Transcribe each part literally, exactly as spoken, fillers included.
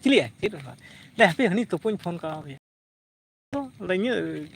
ᱪᱤᱞᱤᱭᱟ? ᱪᱮᱫ ᱵᱮᱯᱟᱨ? ᱞᱮ ᱦᱟᱯᱮ ᱦᱟᱹᱱᱤ ᱛᱩᱯᱩᱧ ᱯᱷᱳᱱ ᱠᱟᱣᱟᱫᱮᱭᱟ᱾ ᱟᱫᱚ ᱤᱧᱟᱹᱜ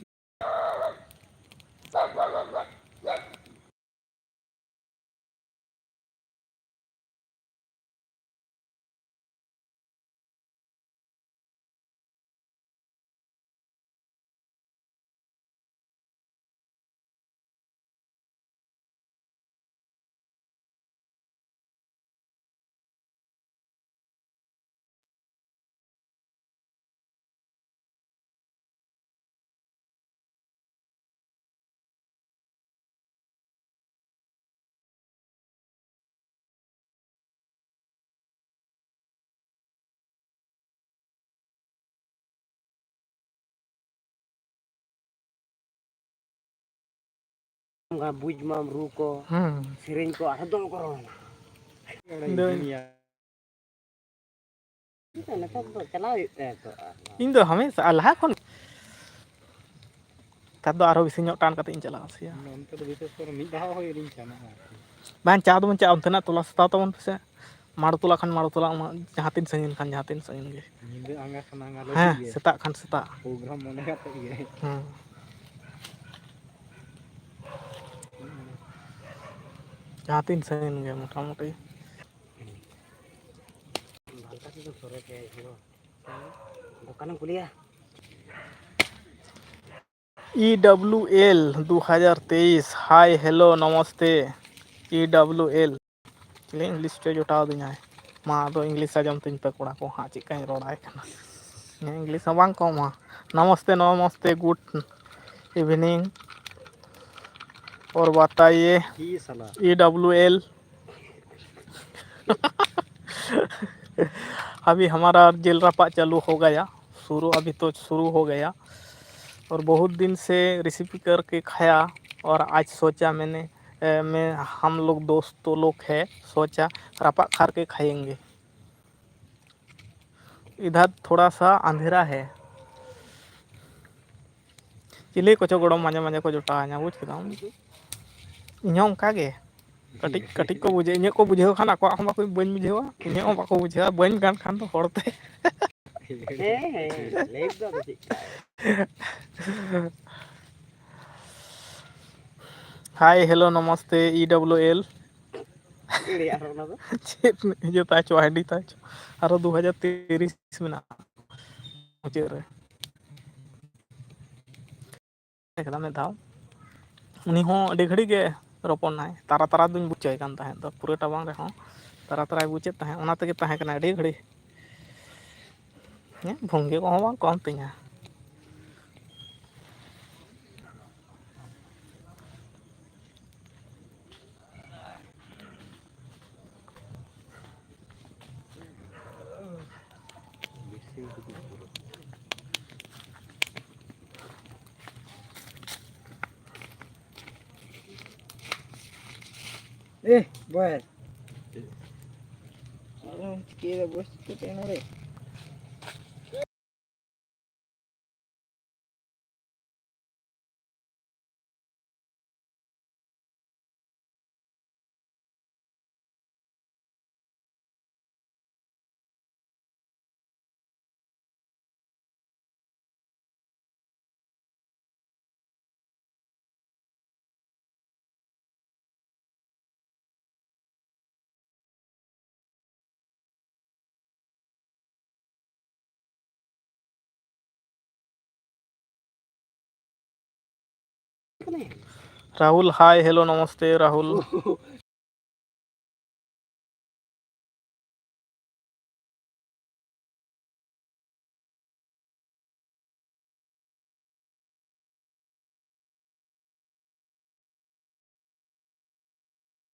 ᱚᱱᱠᱟ ᱵᱩᱡᱽ ᱢᱟᱢ ᱨᱩ ᱠᱚ, ᱦᱮᱸ᱾ ᱥᱮᱨᱮᱧ ᱠᱚ, ᱟᱨᱦᱚᱸ ᱫᱚᱢᱮ ᱠᱚ ᱨᱚᱲᱟ᱾ ᱤᱧ ᱫᱚ ᱱᱮᱛᱟᱨ ᱫᱚ ᱪᱟᱞᱟᱣ ᱦᱩᱭᱩᱜ ᱛᱟᱭᱟ ᱛᱚ, ᱟᱨ ᱤᱧ ᱫᱚ ᱦᱟᱢᱮᱥᱟ, ᱟᱨ ᱞᱟᱦᱟ ᱠᱷᱚᱱ᱾ ᱱᱮᱛᱟᱨ ᱫᱚ ᱟᱨᱦᱚᱸ ᱵᱮᱥᱤ ᱧᱚᱜ ᱴᱟᱱ ᱠᱟᱛᱮ ᱤᱧ ᱪᱟᱞᱟᱜᱼᱟ ᱥᱮᱭᱟ᱾ ᱚᱱᱛᱮ ᱫᱚ ᱵᱤᱥᱮᱥ ᱠᱚᱨᱮ ᱢᱤᱫ ᱫᱷᱟᱣ ᱦᱚᱸ ᱟᱹᱣᱨᱤᱧ ᱪᱟᱞᱟᱜᱼᱟ ᱟᱨᱠᱤ᱾ ᱵᱟᱝ, ᱪᱟ ᱫᱚᱵᱚᱱ ᱪᱟᱜᱼᱟ, ᱚᱱᱛᱮᱱᱟᱜ ᱛᱚᱞᱟᱥ ᱦᱟᱛᱟᱣ ᱛᱟᱵᱚᱱ ᱯᱮᱥᱮ᱾ ᱢᱟᱲ ᱛᱚᱞᱟ ᱠᱷᱟᱱ ᱢᱟᱲ ᱛᱚᱞᱟ, ᱚᱱᱟ ᱡᱟᱦᱟᱸ ᱛᱤᱱ ᱥᱟᱺᱜᱤᱧ ᱠᱷᱟᱱ ᱡᱟᱦᱟᱸ ᱛᱤᱱ ᱥᱟᱺᱜᱤᱧ ᱜᱮ᱾ ᱧᱤᱫᱟᱹ ᱟᱸᱜᱟ ᱠᱷᱟᱱ ᱟᱸᱜᱟ ᱞᱟᱹᱜᱤᱫ ᱦᱮᱸ, ᱜᱮ᱾ ᱥᱮᱛᱟᱜ ᱠᱷᱟᱱ ᱥᱮᱛᱟᱜ᱾ ᱯᱨᱳᱜᱨᱟᱢ ᱢᱚᱱᱮ ᱠᱟᱛᱮ ᱜᱮ᱾ ᱦᱮᱸ᱾ ᱡᱟᱦᱟᱸ ᱛᱤᱱ ᱥᱟᱺᱜᱤᱧ ᱜᱮ ᱢᱚᱴᱟᱢᱩᱴᱤ᱾ ᱫᱚᱠᱟᱱᱮᱢ ᱠᱩᱞᱤᱭᱟ? ᱤ ᱰᱟᱵᱽᱞᱤᱭᱩ ᱮᱞ ᱫᱩ ᱦᱟᱡᱟᱨ ᱛᱮᱭᱤᱥ, hi, hello, ᱱᱚᱢᱚᱥᱛᱮ, ᱤ ᱰᱟᱵᱽᱞᱤᱭᱩ ᱮᱞ᱾ ᱪᱤᱞᱤ ᱤᱝᱞᱤᱥ ᱪᱚᱭ ᱡᱚᱴᱟᱣ ᱟᱹᱫᱤᱧᱟᱭ᱾ ᱢᱟ, ᱟᱫᱚ ᱤᱝᱞᱤᱥ ᱟᱸᱡᱚᱢ ᱛᱤᱧ ᱯᱮ, ᱠᱚᱲᱟ ᱠᱚ, ᱦᱟᱸᱜ ᱪᱮᱫ ᱠᱟᱧ ᱨᱚᱲᱟᱭ ᱠᱟᱱᱟ᱾ ᱤᱧᱟᱹᱜ ᱤᱝᱞᱤᱥ ᱦᱚᱸ ᱵᱟᱝ ᱠᱚᱢᱟ᱾ ᱱᱚᱢᱚᱥᱛᱮ, ᱱᱚᱢᱚᱥᱛᱮ, good evening, और बताइए, ई साला। E W L. अभी हमारा जेल रपा चालू हो गया, शुरू, अभी तो शुरू हो गया। और बहुत दिन से रेसिपी करके खाया, और आज सोचा मैंने, ए, मैं, हम लोग दोस्तों लोग है, सोचा रपा खार के खाएंगे। इधर थोड़ा सा अंधेरा है। ᱪᱤᱞᱤ ᱠᱚᱪᱚ ᱜᱚᱲᱚᱢ ᱢᱟᱡᱷᱮ ᱢᱟᱡᱷᱮ ᱠᱚ ᱡᱚᱴᱟᱣ ᱤᱧᱟ, ᱵᱩᱡᱽ ᱠᱮᱫᱟᱢ? ᱤᱧ ᱦᱚᱸ ᱚᱱᱠᱟ ᱜᱮ᱾ ᱠᱟᱹᱴᱤᱡ ᱠᱟᱹᱴᱤᱡ ᱠᱚ ᱵᱩᱡᱷᱟᱹᱣ, ᱤᱧᱟᱹᱜ ᱠᱚ ᱵᱩᱡᱷᱟᱹᱣ ᱠᱷᱟᱱ ᱟᱠᱚᱣᱟᱜ ᱦᱚᱸ ᱵᱟᱠᱚ, ᱵᱟᱹᱧ ᱵᱩᱡᱷᱟᱹᱣᱟ, ᱤᱧᱟᱹᱜ ᱦᱚᱸ ᱵᱟᱠᱚ ᱵᱩᱡᱷᱟᱹᱣᱟ, ᱵᱟᱹᱧ ᱜᱟᱱ ᱠᱷᱟᱱ ᱫᱚ ᱦᱚᱲᱛᱮ᱾ ᱦᱮᱸ, ᱦᱮᱸ, ᱞᱟᱹᱭ ᱫᱚ ᱟᱫᱚ ᱪᱮᱫ? Hi, hello, namaste, E double L. ᱪᱮᱫ ᱞᱟᱹᱭᱟ ᱟᱨ ᱚᱱᱟ ᱫᱚ? ᱪᱮᱫ ᱤᱭᱟᱹ ᱛᱟᱭ ᱪᱚ, ᱟᱭᱰᱤ ᱛᱟᱭ ᱪᱚ᱾ ᱟᱨᱚ ᱫᱩ ᱦᱟᱡᱟᱨ ᱛᱤᱨᱤᱥ ᱢᱮᱱᱟᱜᱼᱟ ᱢᱩᱪᱟᱹᱫ ᱨᱮ᱾ ᱠᱟᱫᱟ ᱢᱤᱫ ᱫᱷᱟᱣ᱾ ᱩᱱᱤ ᱦᱚᱸ ᱟᱹᱰᱤ ᱜᱷᱟᱹᱲᱤᱡ ᱜᱮ ᱨᱚᱯᱚᱲ ᱱᱟᱭ᱾ ᱛᱟᱨᱟ ᱛᱟᱨᱟ ᱫᱩᱧ ᱵᱩᱡᱽ ᱦᱚᱪᱚᱭ ᱠᱟᱱ ᱛᱟᱦᱮᱸᱫ ᱫᱚ, ᱯᱩᱨᱟᱹᱴᱟ ᱵᱟᱝ ᱨᱮᱦᱚᱸ ᱛᱟᱨᱟ ᱛᱟᱨᱟᱭ ᱵᱩᱡᱮᱫ ᱛᱟᱦᱮᱸᱫ, ᱚᱱᱟ ᱛᱮᱜᱮ ᱛᱟᱦᱮᱸ ᱠᱟᱱᱟ ᱟᱹᱰᱤ ᱜᱷᱟᱹᱲᱤᱡ᱾ ᱦᱮᱸ, ᱵᱷᱚᱝᱜᱤ ᱠᱚᱦᱚᱸ ᱵᱟᱝ ᱠᱚᱢ ᱛᱤᱧᱟ᱾ Eh, bueno. Ahora, ¿qué era vuestro tenore? Rahul, hi, hello, Namaste, Rahul.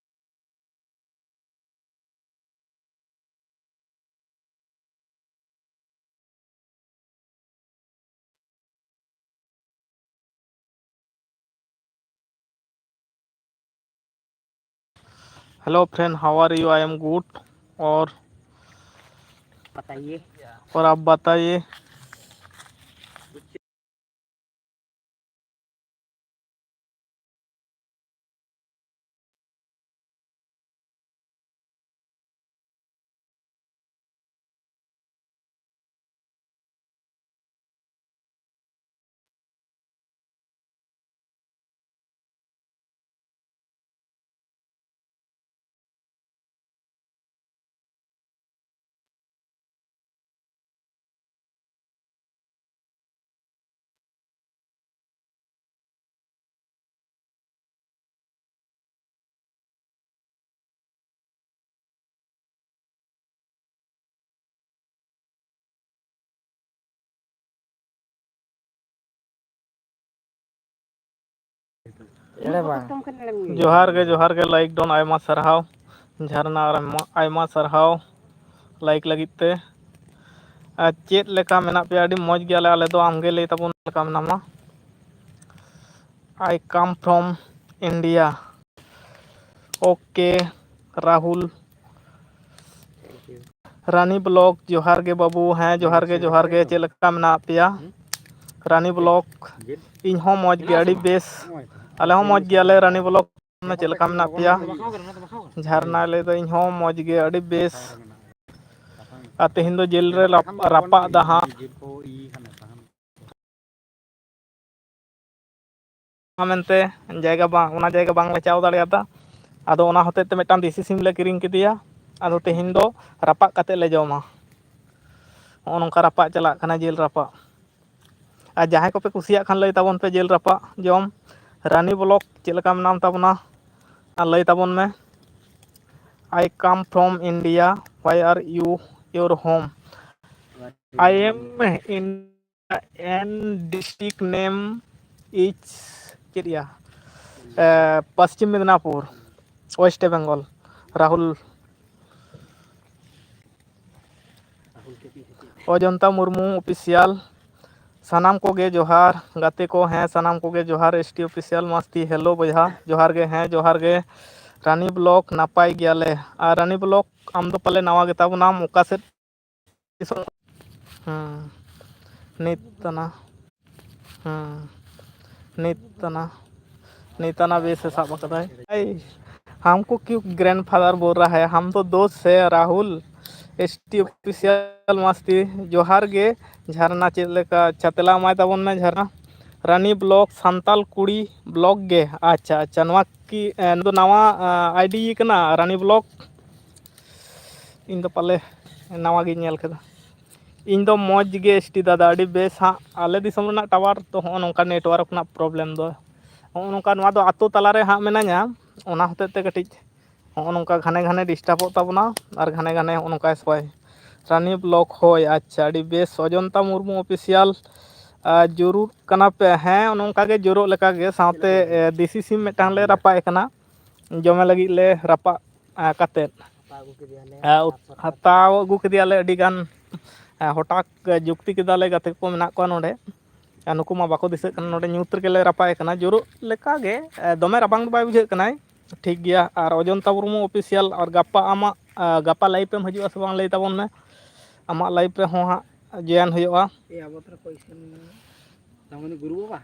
Hello friend, how are you? I am good. और बताइए। और आप बताइए। ᱮᱲᱮ ᱵᱟᱝ᱾ ᱡᱚᱦᱟᱨ ᱜᱮ, ᱡᱚᱦᱟᱨ ᱜᱮ, ᱞᱟᱭᱤᱠ ᱰᱚᱱ, ᱟᱭᱢᱟ ᱥᱟᱨᱦᱟᱣ᱾ ᱡᱷᱟᱨᱱᱟ ᱟᱨ ᱟᱭᱢᱟ, ᱟᱭᱢᱟ ᱥᱟᱨᱦᱟᱣ ᱞᱟᱭᱤᱠ ᱞᱟᱹᱜᱤᱫ ᱛᱮ᱾ ᱟᱨ ᱪᱮᱫ ᱞᱮᱠᱟ ᱢᱮᱱᱟᱜ ᱯᱮᱭᱟ? ᱟᱹᱰᱤ ᱢᱚᱡᱽ ᱜᱮᱭᱟᱞᱮ ᱟᱞᱮ ᱫᱚ᱾ ᱟᱢᱜᱮ ᱞᱟᱹᱭ ᱛᱟᱵᱚᱱ, ᱪᱮᱫ ᱞᱮᱠᱟ ᱢᱮᱱᱟᱢᱟ? I come from India. Okay, Rahul. Rani blog, ᱡᱚᱦᱟᱨ ᱜᱮ ᱵᱟᱹᱵᱩ᱾ ᱦᱮᱸ, ᱡᱚᱦᱟᱨ ᱜᱮ, ᱡᱚᱦᱟᱨ ᱜᱮ᱾ ᱪᱮᱫ ᱞᱮᱠᱟ ᱢᱮᱱᱟᱜ ᱯᱮᱭᱟ? ᱨᱟᱱᱤ ᱵᱞᱚᱜ, ᱤᱧ ᱦᱚᱸ ᱢᱚᱡᱽ ᱜᱮ, ᱟᱹᱰᱤ ᱵᱮᱥ᱾ ᱟᱞᱮ ᱦᱚᱸ ᱢᱚᱡᱽ ᱜᱮᱭᱟᱞᱮ᱾ ᱨᱟᱱᱤ ᱵᱞᱚᱜ, ᱪᱮᱫ ᱞᱮᱠᱟ ᱢᱮᱱᱟᱜ ᱯᱮᱭᱟ? ᱡᱷᱟᱨᱱᱟᱭ ᱞᱟᱹᱭᱫᱟ, ᱤᱧ ᱦᱚᱸ ᱢᱚᱡᱽ ᱜᱮ, ᱟᱹᱰᱤ ᱵᱮᱥ᱾ ᱟᱨ ᱛᱮᱦᱮᱧ ᱫᱚ ᱡᱮᱞ ᱨᱮ ᱨᱟᱯ-, ᱨᱟᱯᱟᱜ ᱫᱟ ᱦᱟᱸᱜ᱾ ᱢᱮᱱᱛᱮ ᱡᱟᱭᱜᱟ ᱵᱟᱝ, ᱚᱱᱟ ᱡᱟᱭᱜᱟ ᱵᱟᱝᱞᱮ ᱪᱟᱣ ᱫᱟᱲᱮᱭᱟᱫᱟ᱾ ᱟᱫᱚ ᱚᱱᱟ ᱦᱚᱛᱮᱡ ᱛᱮ ᱢᱤᱫᱴᱟᱝ ᱫᱮᱥᱤ ᱥᱤᱢ ᱞᱮ ᱠᱤᱨᱤᱧ ᱠᱮᱫᱮᱭᱟ᱾ ᱟᱫᱚ ᱛᱮᱦᱮᱧ ᱫᱚ ᱨᱟᱯᱟᱜ ᱠᱟᱛᱮ ᱞᱮ ᱡᱚᱢᱟ᱾ ᱱᱚᱜᱼᱚ ᱱᱚᱝᱠᱟ ᱨᱟᱯᱟᱜ ᱪᱟᱞᱟᱜ ᱠᱟᱱᱟ, ᱡᱤᱞ ᱨᱟᱯᱟᱜ᱾ ᱟᱨ ᱡᱟᱦᱟᱸᱭ ᱠᱚᱯᱮ ᱠᱩᱥᱤᱭᱟᱜ ᱠᱷᱟᱱ, ᱞᱟᱹᱭ ᱛᱟᱵᱚᱱ ᱯᱮ ᱡᱤᱞ ᱨᱟᱯᱟᱜ ᱡᱚᱢ᱾ ᱨᱟᱱᱤ ᱵᱞᱚᱜ, ᱪᱮᱫ ᱞᱮᱠᱟ ᱢᱮᱱᱟᱢ ᱛᱟᱵᱚᱱᱟ? ᱟᱨ ᱞᱟᱹᱭ ᱛᱟᱵᱚᱱ ᱢᱮ, I come from India. Where are you, your home? I am in, and district name is ᱪᱮᱫ ᱭᱟ? ᱮ, ᱯᱚᱥᱪᱤᱢ ᱢᱮᱫᱽᱱᱟᱯᱩᱨ, ᱳᱭᱮᱥᱴ ᱵᱮᱝᱜᱚᱞ᱾ ᱨᱟᱦᱩᱞ᱾ ᱚᱡᱚᱱᱛᱟ ᱢᱩᱨᱢᱩ ᱚᱯᱷᱤᱥᱤᱭᱟᱞ, ᱥᱟᱱᱟᱢ ᱠᱚᱜᱮ ᱡᱚᱦᱟᱨ᱾ ᱜᱟᱛᱮ ᱠᱚ, ᱦᱮᱸ, ᱥᱟᱱᱟᱢ ᱠᱚᱜᱮ ᱡᱚᱦᱟᱨ᱾ ᱮᱥ ᱴᱤ ᱚᱯᱷᱤᱥᱤᱭᱟᱞ ᱢᱟᱥᱛᱤ, ᱦᱮᱞᱳ ᱵᱚᱭᱦᱟ, ᱡᱚᱦᱟᱨ ᱜᱮ᱾ ᱦᱮᱸ, ᱡᱚᱦᱟᱨ ᱜᱮ᱾ ᱨᱟᱱᱤ ᱵᱞᱚᱜ, ᱱᱟᱯᱟᱭ ᱜᱮᱭᱟᱞᱮ᱾ ᱟᱨ ᱨᱟᱱᱤ ᱵᱞᱚᱜ, ᱟᱢ ᱫᱚ ᱯᱟᱞᱮ ᱱᱟᱣᱟ ᱜᱮᱛᱟ ᱵᱚᱱᱟᱢ, ᱚᱠᱟ ᱥᱮᱫ ᱫᱤᱥᱚᱢ? ᱦᱮᱸ, ᱱᱤᱛ ᱛᱟᱱᱟ᱾ ᱦᱮᱸ, ᱱᱤᱛ ᱛᱟᱱᱟ, ᱱᱤᱛ ᱛᱟᱱᱟ ᱵᱮᱥ ᱮ ᱥᱟᱵ ᱟᱠᱟᱫᱟᱭ᱾ ᱟᱭ, ᱦᱟᱢᱠᱳ ᱠᱤᱭᱩ ᱜᱨᱮᱱᱰᱯᱷᱟᱫᱟᱨ ᱵᱳᱞ ᱨᱟᱦᱟ ᱦᱟᱭ, ᱦᱟᱢ ᱛᱚ ᱫᱳᱥᱛ ᱦᱮ ᱨᱟᱦᱩᱞ᱾ ᱮᱥ ᱴᱤ ᱚᱯᱷᱤᱥᱤᱭᱟᱞ ᱢᱟᱥᱛᱤ, ᱡᱚᱦᱟᱨ ᱜᱮ᱾ ᱡᱷᱟᱨᱱᱟ ᱪᱮᱫ ᱞᱮᱠᱟ? ᱟᱪᱪᱷᱟ, ᱛᱮᱞᱟ ᱮᱢᱟᱭ ᱛᱟᱵᱚᱱ ᱢᱮ ᱡᱷᱟᱨᱱᱟ᱾ ᱨᱟᱱᱤ ᱵᱞᱚᱜ, ᱥᱟᱱᱛᱟᱞ ᱠᱩᱲᱤ ᱵᱞᱚᱜ ᱜᱮ᱾ ᱟᱪᱪᱷᱟ, ᱟᱪᱪᱷᱟ, ᱱᱚᱣᱟ ᱠᱤ, ᱮ, ᱱᱚᱣᱟ ᱫᱚ ᱱᱟᱣᱟ, ᱟ, ᱟᱭ ᱰᱤ ᱠᱟᱱᱟ, ᱨᱟᱱᱤ ᱵᱞᱚᱜ? ᱤᱧ ᱫᱚ ᱯᱟᱞᱮ ᱱᱟᱣᱟ ᱜᱤᱧ ᱧᱮᱞ ᱠᱮᱫᱟ᱾ ᱤᱧ ᱫᱚ ᱢᱚᱡᱽ ᱜᱮ ᱮᱥ ᱴᱤ ᱫᱟᱫᱟ, ᱟᱹᱰᱤ ᱵᱮᱥ ᱦᱟᱸᱜ᱾ ᱟᱞᱮ ᱫᱤᱥᱚᱢ ᱨᱮᱱᱟᱜ ᱴᱟᱣᱟᱨ ᱫᱚ ᱦᱚᱸᱜᱼᱚ ᱱᱚᱝᱠᱟ ᱱᱮᱴᱣᱟᱨᱠ ᱨᱮᱱᱟᱜ ᱯᱨᱚᱵᱞᱮᱢ ᱫᱚ᱾ ᱦᱚᱸᱜᱼᱚ ᱱᱚᱝᱠᱟ, ᱱᱚᱣᱟ ᱫᱚ ᱟᱛᱳ ᱛᱟᱞᱟᱨᱮ ᱦᱟᱸᱜ ᱢᱮᱱᱟᱧᱟ, ᱚᱱᱟ ᱦᱚᱛᱮᱡ ᱛᱮ ᱠᱟᱹᱴᱤᱡ ᱦᱚᱸᱜᱼᱚ ᱱᱚᱝᱠᱟ ᱜᱷᱟᱱᱮ ᱜᱷᱟᱱᱮ ᱰᱤᱥᱴᱟᱵᱚᱜ ᱛᱟᱵᱚᱱᱟ ᱟᱨ ᱜᱷᱟᱱᱮ ᱜᱷᱟᱱᱮ ᱦᱚᱸᱜᱼᱚ ᱱᱚᱝᱠᱟᱭ ᱥᱚᱭ᱾ ᱨᱟᱱᱤ ᱵᱞᱚᱜ, ᱦᱳᱭ, ᱟᱪᱪᱷᱟ, ᱟᱹᱰᱤ ᱵᱮᱥ᱾ ᱚᱡᱚᱱᱛᱟ ᱢᱩᱨᱢᱩ ᱚᱯᱷᱤᱥᱤᱭᱟᱞ, ᱟᱨ ᱡᱳᱨᱳᱜ ᱠᱟᱱᱟ ᱯᱮ? ᱦᱮᱸ, ᱚᱱᱮ ᱚᱱᱠᱟ ᱜᱮ ᱡᱳᱨᱳᱜ ᱞᱮᱠᱟ ᱜᱮ᱾ ᱥᱟᱶᱛᱮ, ᱮ, ᱫᱮᱥᱤ ᱥᱤᱢ ᱢᱤᱫᱴᱟᱝ ᱞᱮ ᱨᱟᱯᱟᱜ ᱮ ᱠᱟᱱᱟ, ᱡᱚᱢᱮ ᱞᱟᱹᱜᱤᱫ ᱞᱮ ᱨᱟᱯᱟᱜ, ᱟ, ᱠᱟᱛᱮᱫ᱾ ᱦᱟᱛᱟᱣ ᱟᱹᱜᱩ ᱠᱮᱫᱮᱭᱟᱞᱮ᱾ ᱟ, ᱩᱛ-, ᱦᱟᱛᱟᱣ ᱟᱹᱜᱩ ᱠᱮᱫᱮᱭᱟᱞᱮ ᱟᱹᱰᱤ ᱜᱟᱱ᱾ ᱟ, ᱦᱚᱴᱟᱛ ᱡᱩᱠᱛᱤ ᱠᱮᱫᱟᱞᱮ, ᱜᱟᱛᱮ ᱠᱚ ᱢᱮᱱᱟᱜ ᱠᱚᱣᱟ ᱱᱚᱰᱮ᱾ ᱟ, ᱱᱩᱠᱩ ᱢᱟ ᱵᱟᱠᱚ ᱫᱤᱥᱟᱹᱜ ᱠᱟᱱᱟ᱾ ᱱᱚᱰᱮ ᱧᱩᱛ ᱨᱮᱜᱮ ᱞᱮ ᱨᱟᱯᱟᱜ ᱮ ᱠᱟᱱᱟ, ᱡᱳᱨᱳᱜ ᱞᱮᱠᱟ ᱜᱮ᱾ ᱟ, ᱫᱚᱢᱮ ᱨᱟᱵᱟᱝ ᱫᱚ ᱵᱟᱭ ᱵᱩᱡᱷᱟᱹᱜ ᱠᱟᱱᱟᱭ, ᱴᱷᱤᱠ ᱜᱮᱭᱟ᱾ ᱟᱨ ᱚᱡᱚᱱᱛᱟ ᱢᱩᱨᱢᱩ ᱚᱯᱷᱤᱥᱤᱭᱟᱞ, ᱟᱨ ᱜᱟᱯᱟ ᱟᱢᱟᱜ, ᱟ, ᱜᱟᱯᱟ ᱞᱟᱭᱤᱵᱷ ᱮᱢ ᱦᱤᱡᱩᱜᱼᱟ ᱥᱮ ᱵᱟᱝ, ᱞᱟᱹᱭ ᱛᱟᱵᱚᱱ ᱢᱮ᱾ ᱟᱢᱟᱜ ᱞᱟᱭᱤᱵᱷ ᱨᱮᱦᱚᱸ ᱦᱟᱸᱜ ᱡᱚᱭᱮᱱ ᱦᱩᱭᱩᱜᱼᱟ᱾ ᱮ, ᱟᱵᱚ ᱛᱚᱨᱟ ᱠᱚ ᱤᱥᱤᱱ ᱛᱟᱢᱟᱱᱮ ᱜᱩᱨᱩ ᱵᱟᱵᱟ?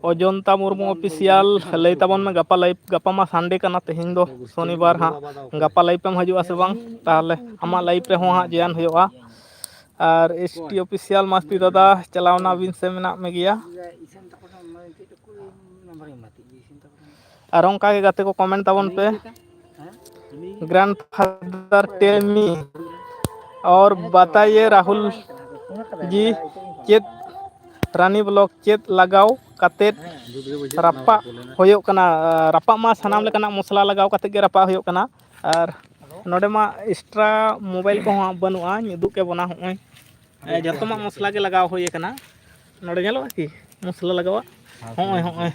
ᱚᱡᱚᱱᱛᱟ ᱢᱩᱨᱢᱩ ᱚᱯᱷᱤᱥᱤᱭᱟᱞ, ᱞᱟᱹᱭ ᱛᱟᱵᱚᱱ ᱢᱮ, ᱜᱟᱯᱟ ᱞᱟᱭᱤᱵᱷ, ᱜᱟᱯᱟ ᱢᱟ ᱥᱟᱱᱰᱮ ᱠᱟᱱᱟ, ᱛᱮᱦᱮᱧ ᱫᱚ ᱥᱚᱱᱤᱵᱟᱨ ᱦᱟᱸᱜ, ᱜᱟᱯᱟ ᱞᱟᱭᱤᱵᱷ ᱮᱢ ᱦᱤᱡᱩᱜᱼᱟ ᱥᱮ ᱵᱟᱝ? ᱛᱟᱦᱚᱞᱮ ᱟᱢᱟᱜ ᱞᱟᱭᱤᱵᱷ ᱨᱮᱦᱚᱸ ᱦᱟᱸᱜ ᱡᱚᱭᱮᱱ ᱦᱩᱭᱩᱜᱼᱟ᱾ ᱟᱨ ᱮᱥ ᱴᱤ ᱚᱯᱷᱤᱥᱤᱭᱟᱞ ᱢᱟᱥᱛᱤ ᱫᱟᱫᱟ, ᱪᱟᱞᱟᱣ ᱮᱱᱟ ᱵᱤᱱ ᱥᱮ ᱢᱮᱱᱟᱜ ᱢᱮᱜᱮᱭᱟ? ᱟᱨ ᱚᱱᱠᱟ ᱜᱮ ᱜᱟᱛᱮ ᱠᱚ ᱠᱚᱢᱮᱱᱴ ᱛᱟᱵᱚᱱ ᱯᱮ᱾ Grandfather, tell me और बताइए राहुल जी, ᱪᱮᱫ ᱨᱟᱱᱤ ᱵᱞᱚᱠ ᱪᱮᱫ ᱞᱟᱜᱟᱣ ᱠᱟᱛᱮᱫ ᱨᱟᱯᱟᱜ ᱦᱩᱭᱩᱜ ᱠᱟᱱᱟ? ᱨᱟᱯᱟᱜ ᱢᱟ ᱥᱟᱱᱟᱢ ᱞᱮᱠᱟᱱᱟᱜ ᱢᱚᱥᱞᱟ ᱞᱟᱜᱟᱣ ᱠᱟᱛᱮᱫ ᱜᱮ ᱨᱟᱯᱟᱜ ᱦᱩᱭᱩᱜ ᱠᱟᱱᱟ᱾ ᱟᱨ ᱱᱚᱰᱮ ᱢᱟ ᱮᱠᱥᱴᱨᱟ ᱢᱳᱵᱟᱭᱤᱞ ᱠᱚᱦᱚᱸ ᱵᱟᱹᱱᱩᱜᱼᱟ, ᱩᱫᱩᱜ ᱠᱮ ᱵᱚᱱᱟ ᱦᱚᱸᱜᱼᱚᱭ᱾ ᱮ, ᱡᱚᱛᱚᱢᱟᱜ ᱢᱚᱥᱞᱟ ᱜᱮ ᱞᱟᱜᱟᱣ ᱦᱩᱭ ᱟᱠᱟᱱᱟ᱾ ᱱᱚᱰᱮ ᱧᱮᱞᱚᱜᱼᱟ ᱠᱤ ᱢᱚᱥᱞᱟ ᱞᱟᱜᱟᱣᱟᱜ? ᱦᱚᱸᱜᱼᱚᱭ, ᱦᱚᱸᱜᱼᱚᱭ,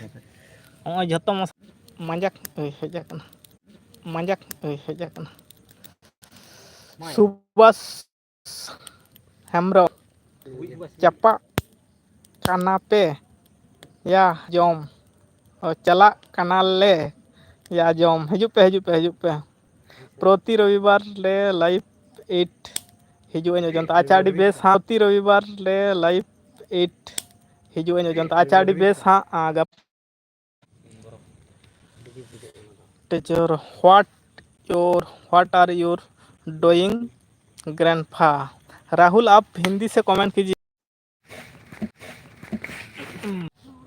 ᱦᱚᱸᱜᱼᱚᱭ ᱡᱚᱛᱚ ᱢᱚᱥ-, ᱢᱟᱸᱡᱟᱠ ᱦᱩᱭ ᱦᱮᱡ ᱟᱠᱟᱱᱟ, ᱢᱟᱸᱡᱟᱠ ᱦᱩᱭ ᱦᱮᱡ ᱟᱠᱟᱱᱟ᱾ ᱥᱩᱵᱟᱥ ᱦᱮᱢᱵᱨᱚᱢ, ᱪᱟᱯᱟᱜ ᱠᱟᱱᱟ ᱯᱮ ᱭᱟ ᱡᱚᱢ? ᱚ, ᱪᱟᱞᱟᱜ ᱠᱟᱱᱟᱞᱮ ᱭᱟ ᱡᱚᱢ᱾ ᱦᱤᱡᱩᱜ ᱯᱮ, ᱦᱤᱡᱩᱜ ᱯᱮ, ᱦᱤᱡᱩᱜ ᱯᱮ᱾ ᱯᱨᱚᱛᱤ ᱨᱚᱵᱤᱵᱟᱨ ᱞᱮ ᱞᱟᱭᱤᱵᱷ ᱮᱭᱤᱴ ᱦᱤᱡᱩᱜ ᱟᱹᱧ ᱚᱡᱚᱱᱛᱟ᱾ ᱟᱪᱪᱷᱟ, ᱟᱹᱰᱤ ᱵᱮᱥ᱾ ᱦᱟᱸᱜ ᱯᱨᱚᱛᱤ ᱨᱚᱵᱤᱵᱟᱨ ᱞᱮ ᱞᱟᱭᱤᱵᱷ ᱮᱭᱤᱴ ᱦᱤᱡᱩᱜ ᱟᱹᱧ ᱚᱡᱚᱱᱛᱟ᱾ ᱟᱪᱪᱷᱟ, ᱟᱹᱰᱤ ᱵᱮᱥ᱾ ᱦᱟᱸᱜ, ᱟ, ᱜᱟᱯ-, teacher, what your, what are your doing, grandpa? Rahul, आप हिंदी से कमेंट कीजिए।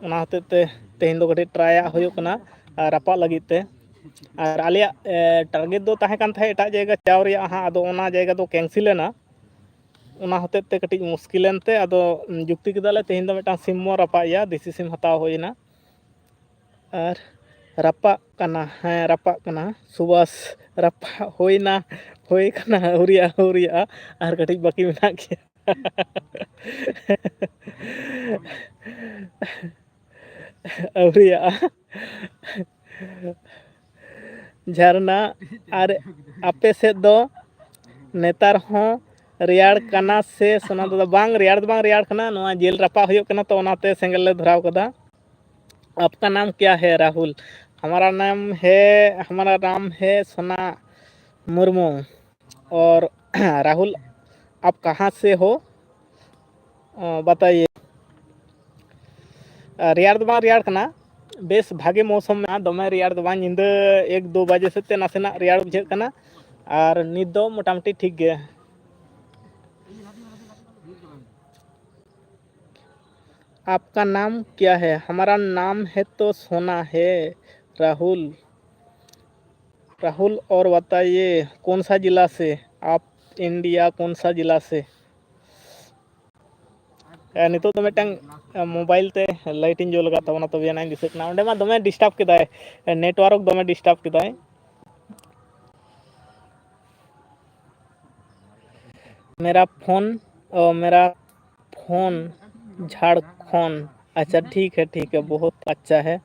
ᱚᱱᱟ ᱦᱚᱛᱮᱡ ᱛᱮ ᱛᱮᱦᱮᱧ ᱫᱚ ᱠᱟᱹᱴᱤᱡ ᱴᱨᱟᱭᱟᱜ ᱦᱩᱭᱩᱜ ᱠᱟᱱᱟ, ᱟᱨ ᱨᱟᱯᱟᱜ ᱞᱟᱹᱜᱤᱫ ᱛᱮ᱾ ᱟᱨ ᱟᱞᱮᱭᱟᱜ, ᱮ, ᱴᱟᱨᱜᱮᱴ ᱫᱚ ᱛᱟᱦᱮᱸ ᱠᱟᱱ ᱛᱟᱦᱮᱸᱫ ᱮᱴᱟᱜ ᱡᱟᱭᱜᱟ ᱪᱟᱣ ᱨᱮᱭᱟᱜ ᱦᱟᱸᱜ, ᱟᱫᱚ ᱚᱱᱟ ᱡᱟᱭᱜᱟ ᱫᱚ ᱠᱮᱱᱥᱮᱞ ᱮᱱᱟ᱾ ᱚᱱᱟ ᱦᱚᱛᱮᱡ ᱛᱮ ᱠᱟᱹᱴᱤᱡ ᱢᱩᱥᱠᱤᱞ ᱮᱱᱛᱮ ᱟᱫᱚ ᱡᱩᱠᱛᱤ ᱠᱮᱫᱟᱞᱮ ᱛᱮᱦᱮᱧ ᱫᱚ ᱢᱤᱫᱴᱟᱝ ᱥᱤᱢ ᱵᱚᱱ ᱨᱟᱯᱟᱜ ᱮᱭᱟ, ᱫᱮᱥᱤ ᱥᱤᱢ ᱦᱟᱛᱟᱣ ᱦᱩᱭ ᱮᱱᱟ᱾ ᱟᱨ ᱨᱟᱯᱟᱜ ᱠᱟᱱᱟ, ᱦᱮᱸ, ᱨᱟᱯᱟᱜ ᱠᱟᱱᱟ ᱥᱩᱵᱟᱥ, ᱨᱟᱯᱟᱜ ᱦᱩᱭᱱᱟ, ᱦᱩᱭ ᱠᱟᱱᱟ, ᱟᱹᱣᱨᱤᱭᱟᱜᱼᱟ, ᱟᱹᱣᱨᱤᱭᱟᱜᱼᱟ, ᱟᱨ ᱠᱟᱹᱴᱤᱡ ᱵᱟᱹᱠᱤ ᱢᱮᱱᱟᱜ ᱜᱮᱭᱟ᱾ ᱟᱹᱣᱨᱤᱭᱟᱜᱼᱟ᱾ ᱡᱷᱟᱨᱱᱟ, ᱟᱨ ᱟᱯᱮ ᱥᱮᱫ ᱫᱚ ᱱᱮᱛᱟᱨ ᱦᱚᱸ ᱨᱮᱭᱟᱲ ᱠᱟᱱᱟ ᱥᱮ ᱥᱳᱱᱟ ᱫᱟᱫᱟ? ᱵᱟᱝ, ᱨᱮᱭᱟᱲ ᱫᱚ ᱵᱟᱝ ᱨᱮᱭᱟᱲ ᱠᱟᱱᱟ, ᱱᱚᱣᱟ ᱡᱮᱞ ᱨᱟᱯᱟᱜ ᱦᱩᱭᱩᱜ ᱠᱟᱱᱟ, ᱛᱚ ᱚᱱᱟᱛᱮ ᱥᱮᱸᱜᱮᱞ ᱞᱮ ᱫᱷᱚᱨᱟᱣ ᱠᱟᱫᱟ᱾ आपका नाम क्या है राहुल? हमारा नाम है, हमारा नाम है सोना मुर्मू। और राहुल, आप कहाँ से हो? बताइए। ᱨᱮᱭᱟᱲ ᱫᱚ ᱵᱟᱝ ᱨᱮᱭᱟᱲ ᱠᱟᱱᱟ, ᱵᱮᱥ ᱵᱷᱟᱜᱮ ᱢᱳᱥᱚᱢ ᱢᱮᱱᱟᱜᱼᱟ, ᱫᱚᱢᱮ ᱨᱮᱭᱟᱲ ᱫᱚ ᱵᱟᱝ᱾ ᱧᱤᱫᱟᱹ ᱮᱠ ᱫᱩ ᱵᱟᱡᱮ ᱥᱮᱫ ᱛᱮ ᱱᱟᱥᱮᱱᱟᱜ ᱨᱮᱭᱟᱲ ᱵᱩᱡᱷᱟᱹᱜ ᱠᱟᱱᱟ, ᱟᱨ ᱱᱤᱛ ᱫᱚ ᱢᱚᱴᱟᱢᱩᱴᱤ ᱴᱷᱤᱠ ᱜᱮ᱾ आपका नाम क्या है? हमारा नाम है तो सोना है, राहुल। राहुल, और बताइए, कौन सा जिला से आप, इंडिया कौन सा जिला से? ᱱᱤᱛᱚᱜ ᱫᱚ ᱢᱤᱫᱴᱟᱝ ᱢᱳᱵᱟᱭᱤᱞ ᱛᱮ ᱞᱟᱭᱤᱴ ᱤᱧ ᱡᱩᱞ ᱟᱠᱟᱫ ᱛᱟᱵᱚᱱᱟ, ᱛᱚᱵᱮ ᱟᱱᱟᱜ ᱫᱤᱥᱟᱹᱜ ᱠᱟᱱᱟ᱾ ᱚᱸᱰᱮ ᱢᱟ ᱫᱚᱢᱮ ᱰᱤᱥᱴᱟᱵᱽ ᱠᱮᱫᱟᱭ, ᱱᱮᱴᱣᱟᱨᱠ ᱫᱚᱢᱮ ᱰᱤᱥᱴᱟᱵᱽ ᱠᱮᱫᱟᱭ᱾ मेरा फोन, ओ, मेरा फोन झारखंड। अच्छा, ठीक है, ठीक है, बहुत अच्छा है।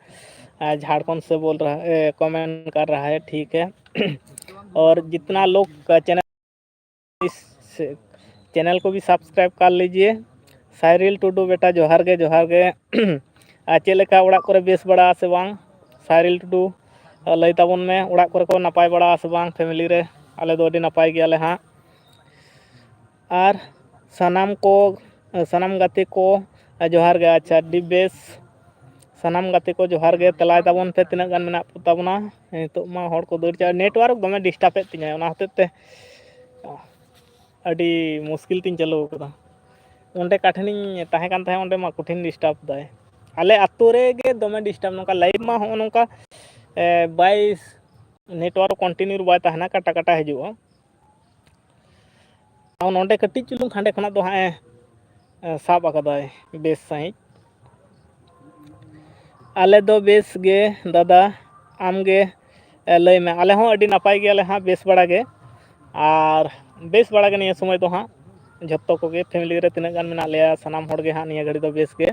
आ, झारखंड से बोल रहा है, कमेंट कर रहा है, ठीक है। और जितना लोग का चैनल, इस चैनल को भी सब्सक्राइब कर लीजिए। ᱥᱟᱭᱨᱤᱞ ᱴᱩᱰᱩ, ᱵᱮᱴᱟ ᱡᱚᱦᱟᱨ ᱜᱮ, ᱡᱚᱦᱟᱨ ᱜᱮ᱾ ᱟᱨ ᱪᱮᱫ ᱞᱮᱠᱟ, ᱚᱲᱟᱜ ᱠᱚᱨᱮ ᱵᱮᱥ ᱵᱟᱲᱟ ᱥᱮ ᱵᱟᱝ? ᱥᱟᱭᱨᱤᱞ ᱴᱩᱰᱩ, ᱞᱟᱹᱭ ᱛᱟᱵᱚᱱ ᱢᱮ, ᱚᱲᱟᱜ ᱠᱚᱨᱮ ᱠᱚ ᱱᱟᱯᱟᱭ ᱵᱟᱲᱟ ᱥᱮ ᱵᱟᱝ ᱯᱷᱮᱢᱮᱞᱤ ᱨᱮ? ᱟᱞᱮ ᱫᱚ ᱟᱹᱰᱤ ᱱᱟᱯᱟᱭ ᱜᱮᱭᱟᱞᱮ ᱦᱟᱸᱜ᱾ ᱟᱨ ᱥᱟᱱᱟᱢ ᱠᱚ, ᱥᱟᱱᱟᱢ ᱜᱟᱛᱮ ᱠᱚ ᱡᱚᱦᱟᱨ ᱜᱮ᱾ ᱟᱪᱪᱷᱟ, ᱟᱹᱰᱤ ᱵᱮᱥ, ᱥᱟᱱᱟᱢ ᱜᱟᱛᱮ ᱠᱚ ᱡᱚᱦᱟᱨ ᱜᱮ᱾ ᱛᱮᱞᱟᱭ ᱛᱟᱵᱚᱱ ᱯᱮ, ᱛᱤᱱᱟᱹᱜ ᱜᱟᱱ ᱢᱮᱱᱟᱜ ᱠᱚ ᱛᱟᱵᱚᱱᱟ᱾ ᱱᱤᱛᱚᱜ ᱢᱟ ᱦᱚᱲ ᱠᱚ ᱫᱟᱹᱲ ᱪᱟᱞᱟᱜ, ᱱᱮᱴᱣᱟᱨᱠ ᱫᱚᱢᱮ ᱰᱤᱥᱴᱟᱵᱮᱫ ᱛᱤᱧᱟᱹ, ᱚᱱᱟ ᱦᱚᱛᱮᱡ ᱛᱮ ᱟᱹᱰᱤ ᱢᱩᱥᱠᱤᱞ ᱛᱤᱧ ᱪᱟᱹᱞᱩ ᱟᱠᱟᱫᱟ᱾ ᱚᱸᱰᱮ ᱚᱠᱟ ᱴᱷᱮᱱᱤᱧ ᱛᱟᱦᱮᱸ ᱠᱟᱱ ᱛᱟᱦᱮᱸᱫ, ᱚᱸᱰᱮ ᱢᱟ ᱠᱚᱴᱷᱤᱱ ᱰᱤᱥᱴᱟᱵᱽ ᱫᱟᱭ᱾ ᱟᱞᱮ ᱟᱛᱳ ᱨᱮᱜᱮ ᱫᱚᱢᱮ ᱰᱤᱥᱴᱟᱵᱽ, ᱱᱚᱝᱠᱟ ᱞᱟᱭᱤᱵᱷ ᱢᱟ ᱦᱚᱸᱜᱼᱚ ᱱᱚᱝᱠᱟ, ᱮ, ᱵᱟᱭ, ᱱᱮᱴᱣᱟᱨᱠ ᱠᱚᱱᱴᱤᱱᱤᱭᱩ ᱵᱟᱭ ᱛᱟᱦᱮᱱᱟ, ᱠᱟᱴᱟ ᱠᱟᱴᱟ ᱦᱤᱡᱩᱜᱼᱟ᱾ ᱟᱨ ᱱᱚᱸᱰᱮ ᱠᱟᱹᱴᱤᱡ ᱪᱩᱞᱩᱝ ᱦᱟᱸᱰᱮ ᱠᱷᱚᱱᱟᱜ ᱫᱚ ᱦᱟᱸᱜ ᱮ, ᱮ, ᱥᱟᱵ ᱟᱠᱟᱫᱟᱭ ᱵᱮᱥ ᱥᱟᱺᱦᱤᱡ᱾ ᱟᱞᱮ ᱫᱚ ᱵᱮᱥ ᱜᱮ ᱫᱟᱫᱟ, ᱟᱢ ᱜᱮ, ᱮ, ᱞᱟᱹᱭ ᱢᱮ᱾ ᱟᱞᱮ ᱦᱚᱸ ᱟᱹᱰᱤ ᱱᱟᱯᱟᱭ ᱜᱮᱭᱟᱞᱮ ᱦᱟᱸᱜ, ᱵᱮᱥ ᱵᱟᱲᱟ ᱜᱮ᱾ ᱟᱨ ᱵᱮᱥ ᱵᱟᱲᱟ ᱜᱮ ᱱᱤᱭᱟᱹ ᱥᱚᱢᱚᱭ ᱫᱚ ᱦᱟᱸᱜ᱾ ᱡᱷᱚᱛᱚ ᱠᱚᱜᱮ ᱯᱷᱮᱢᱤᱞᱤ ᱨᱮ ᱛᱤᱱᱟᱹᱜ ᱜᱟᱱ ᱢᱮᱱᱟᱜ ᱞᱮᱭᱟ, ᱥᱟᱱᱟᱢ ᱦᱚᱲ ᱜᱮ ᱦᱟᱸᱜ ᱱᱤᱭᱟᱹ ᱜᱷᱟᱹᱲᱤ ᱫᱚ ᱵᱮᱥ ᱜᱮ᱾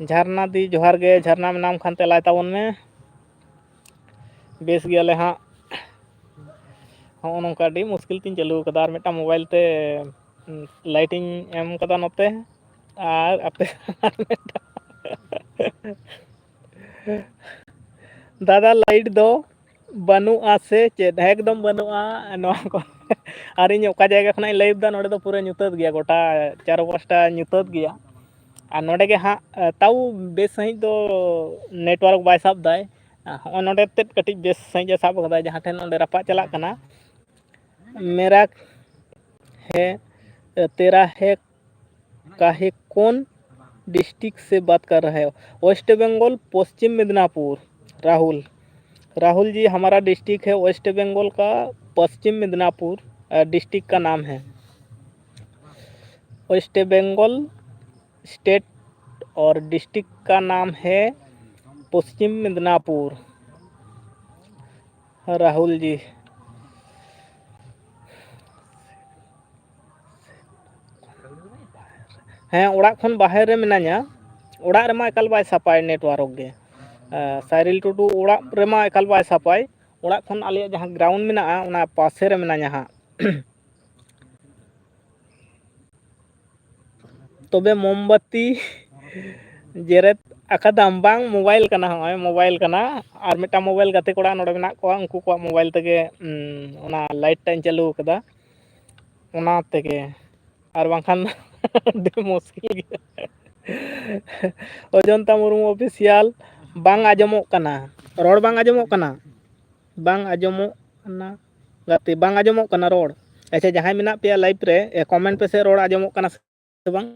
ᱡᱷᱟᱨᱱᱟ ᱫᱤ, ᱡᱚᱦᱟᱨ ᱜᱮ᱾ ᱡᱷᱟᱨᱱᱟ ᱢᱮᱱᱟᱢ ᱠᱷᱟᱱ ᱛᱮᱞᱟᱭ ᱛᱟᱵᱚᱱ ᱢᱮ᱾ ᱵᱮᱥ ᱜᱮᱭᱟᱞᱮ ᱦᱟᱸᱜ᱾ ᱦᱚᱸᱜᱼᱚ ᱱᱚᱝᱠᱟ ᱟᱹᱰᱤ ᱢᱩᱥᱠᱤᱞ ᱛᱤᱧ ᱪᱟᱹᱞᱩ ᱠᱟᱫᱟ᱾ ᱟᱨ ᱢᱤᱫᱴᱟᱝ ᱢᱳᱵᱟᱭᱤᱞ ᱛᱮ, ᱩᱸ, ᱞᱟᱭᱤᱴ ᱤᱧ ᱮᱢ ᱠᱟᱫᱟ ᱱᱚᱛᱮ, ᱟᱨ ᱟᱯᱮ ᱟᱨ ᱢᱤᱫᱴᱟᱝ ᱫᱟᱫᱟ, ᱞᱟᱭᱤᱴ ᱫᱚ ᱵᱟᱹᱱᱩᱜᱼᱟ ᱥᱮ ᱪᱮᱫ? ᱮᱠᱫᱚᱢ ᱵᱟᱹᱱᱩᱜᱼᱟ ᱱᱚᱣᱟ ᱠᱚ᱾ ᱟᱨ ᱤᱧ ᱚᱠᱟ ᱡᱟᱭᱜᱟ ᱠᱷᱚᱱᱟᱜ ᱤᱧ ᱞᱟᱭᱤᱵᱷ ᱫᱟ, ᱱᱚᱰᱮ ᱫᱚ ᱯᱩᱨᱟᱹ ᱧᱩᱛᱟᱹᱛ ᱜᱮᱭᱟ, ᱜᱚᱴᱟ ᱪᱟᱨᱚ ᱯᱟᱥᱴᱟ ᱧᱩᱛᱟᱹᱛ ᱜᱮᱭᱟ᱾ ᱟᱨ ᱱᱚᱰᱮ ᱜᱮ ᱦᱟᱸᱜ, ᱮ, ᱛᱟᱣ ᱵᱮᱥ ᱥᱟᱺᱦᱤᱡ ᱫᱚ ᱱᱮᱴᱣᱟᱨᱠ ᱵᱟᱭ ᱥᱟᱵ ᱫᱟᱭ᱾ ᱦᱚᱸᱜᱼᱚᱭ ᱱᱚᱰᱮ ᱛᱮᱫ ᱠᱟᱹᱴᱤᱡ ᱵᱮᱥ ᱥᱟᱺᱦᱤᱡ ᱮ ᱥᱟᱵ ᱠᱟᱫᱟ, ᱡᱟᱦᱟᱸ ᱴᱷᱮᱱ ᱚᱸᱰᱮ ᱨᱟᱯᱟᱜ ᱪᱟᱞᱟᱜ ᱠᱟᱱᱟ᱾ मेरा है, तेरा है, काहे, कौन डिस्ट्रिक्ट से बात कर रहे हो? वेस्ट बंगाल, पश्चिम मिदनापुर। राहुल, राहुल जी, हमारा डिस्ट्रिक्ट है वेस्ट बंगाल का पश्चिम मिदनापुर, अ, डिस्ट्रिक्ट का नाम है। वेस्ट बंगाल स्टेट और डिस्ट्रिक्ट का नाम है पश्चिम मिदनापुर। राहुल जी, ᱦᱮᱸ, ᱚᱲᱟᱜ ᱠᱷᱚᱱ ᱵᱟᱦᱮᱨ ᱨᱮ ᱢᱮᱱᱟᱧᱟ᱾ ᱚᱲᱟᱜ ᱨᱮᱢᱟ ᱮᱠᱟᱞ ᱵᱟᱭ ᱥᱟᱯᱟᱭ ᱱᱮᱴᱣᱟᱨᱠ ᱜᱮ᱾ ᱮ, ᱥᱟᱭᱨᱤᱞ ᱴᱩᱰᱩ ᱚᱲᱟᱜ ᱨᱮᱢᱟ ᱮᱠᱟᱞ ᱵᱟᱭ ᱥᱟᱯᱟᱭ᱾ ᱚᱲᱟᱜ ᱠᱷᱚᱱ ᱟᱞᱮᱭᱟᱜ ᱡᱟᱦᱟᱸ ᱜᱨᱟᱣᱩᱱᱰ ᱢᱮᱱᱟᱜᱼᱟ, ᱚᱱᱟ ᱯᱟᱥᱮ ᱨᱮ ᱢᱮᱱᱟᱧᱟ ᱦᱟᱸᱜ᱾ ᱛᱚᱵᱮ ᱢᱳᱢᱵᱟᱛᱤ ᱡᱮᱨᱮᱫ ᱟᱠᱟᱫᱟᱢ? ᱵᱟᱝ, ᱢᱳᱵᱟᱭᱤᱞ ᱠᱟᱱᱟ, ᱦᱚᱸᱜᱼᱚᱭ ᱢᱳᱵᱟᱭᱤᱞ ᱠᱟᱱᱟ᱾ ᱟᱨ ᱢᱤᱫᱴᱟᱝ ᱢᱳᱵᱟᱭᱤᱞ ᱜᱟᱛᱮ ᱠᱚᱲᱟ ᱱᱚᱰᱮ ᱢᱮᱱᱟᱜ ᱠᱚᱣᱟ, ᱩᱱᱠᱩ ᱠᱚᱣᱟᱜ ᱢᱳᱵᱟᱭᱤᱞ ᱛᱮᱜᱮ, ᱩᱸ, ᱚᱱᱟ ᱞᱟᱭᱤᱴ ᱴᱟᱜ ᱤᱧ ᱪᱟᱹᱞᱩ ᱟᱠᱟᱫᱟ, ᱚᱱᱟ ᱛᱮᱜᱮ᱾ ᱟᱨ ᱵᱟᱝᱠᱷᱟᱱ ᱟᱹᱰᱤ ᱢᱩᱥᱠᱤᱞ ᱜᱮᱭᱟ᱾ ᱚᱡᱚᱱᱛᱟ ᱢᱩᱨᱢᱩ ᱚᱯᱷᱤᱥᱤᱭᱟᱞ, ᱵᱟᱝ ᱟᱸᱡᱚᱢᱚᱜ ᱠᱟᱱᱟ, ᱨᱚᱲ ᱵᱟᱝ ᱟᱸᱡᱚᱢᱚᱜ ᱠᱟᱱᱟ, ᱵᱟᱝ ᱟᱸᱡᱚᱢᱚᱜ ᱠᱟᱱᱟ ᱜᱟᱛᱮ, ᱵᱟᱝ ᱟᱸᱡᱚᱢᱚᱜ ᱠᱟᱱᱟ ᱨᱚᱲ᱾ ᱟᱪᱪᱷᱟ, ᱡᱟᱦᱟᱸᱭ ᱢᱮᱱᱟᱜ ᱯᱮᱭᱟ ᱞᱟᱭᱤᱵᱷ ᱨᱮ, ᱮ, ᱠᱚᱢᱮᱱᱴ ᱯᱮᱥᱮ, ᱨᱚᱲ ᱟᱸᱡᱚᱢᱚᱜ ᱠᱟᱱᱟ ᱥᱮ ᱵᱟᱝ?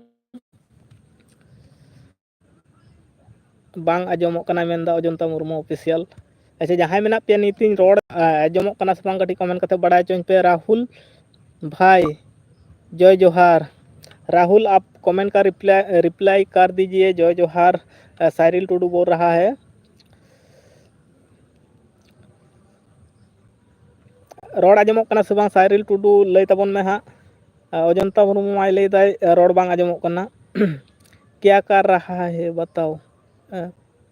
ᱵᱟᱝ ᱟᱸᱡᱚᱢᱚᱜ ᱠᱟᱱᱟ ᱢᱮᱱᱫᱟ ᱚᱡᱚᱱᱛᱟ ᱢᱩᱨᱢᱩ ᱚᱯᱷᱤᱥᱤᱭᱟᱞ᱾ ᱟᱪᱪᱷᱟ, ᱡᱟᱦᱟᱸᱭ ᱢᱮᱱᱟᱜ ᱯᱮᱭᱟ, ᱱᱤᱛᱤᱧ ᱨᱚᱲ, ᱟ, ᱟᱸᱡᱚᱢᱚᱜ ᱠᱟᱱᱟ ᱥᱮ ᱵᱟᱝ, ᱠᱟᱹᱴᱤᱡ ᱠᱚᱢᱮᱱᱴ ᱠᱟᱛᱮ ᱵᱟᱲᱟᱭ ᱦᱚᱪᱚᱧ ᱯᱮ᱾ ᱨᱟᱦᱩᱞ ᱵᱷᱟᱭ, ᱡᱚᱭ ᱡᱚᱦᱟᱨ᱾ राहुल, आप कमेंट का रिप्लाई, रिप्लाई कर दीजिए। जय जोहार। अ, साइरिल टुडू बोल रहा है। ᱨᱚᱲ ᱟᱸᱡᱚᱢᱚᱜ ᱠᱟᱱᱟ ᱥᱮ ᱵᱟᱝ, ᱥᱟᱭᱨᱤᱞ ᱴᱩᱰᱩ, ᱞᱟᱹᱭ ᱛᱟᱵᱚᱱ ᱢᱮ ᱦᱟᱸᱜ᱾ ᱚᱡᱚᱱᱛᱟ ᱢᱩᱨᱢᱩ ᱢᱟᱭ ᱞᱟᱹᱭᱫᱟᱭ, ᱨᱚᱲ ᱵᱟᱝ ᱟᱸᱡᱚᱢᱚᱜ ᱠᱟᱱᱟ᱾ ᱠᱮᱭᱟ ᱠᱟᱨ ᱨᱟᱦᱟ ᱦᱮ ᱵᱟᱛᱟᱣ,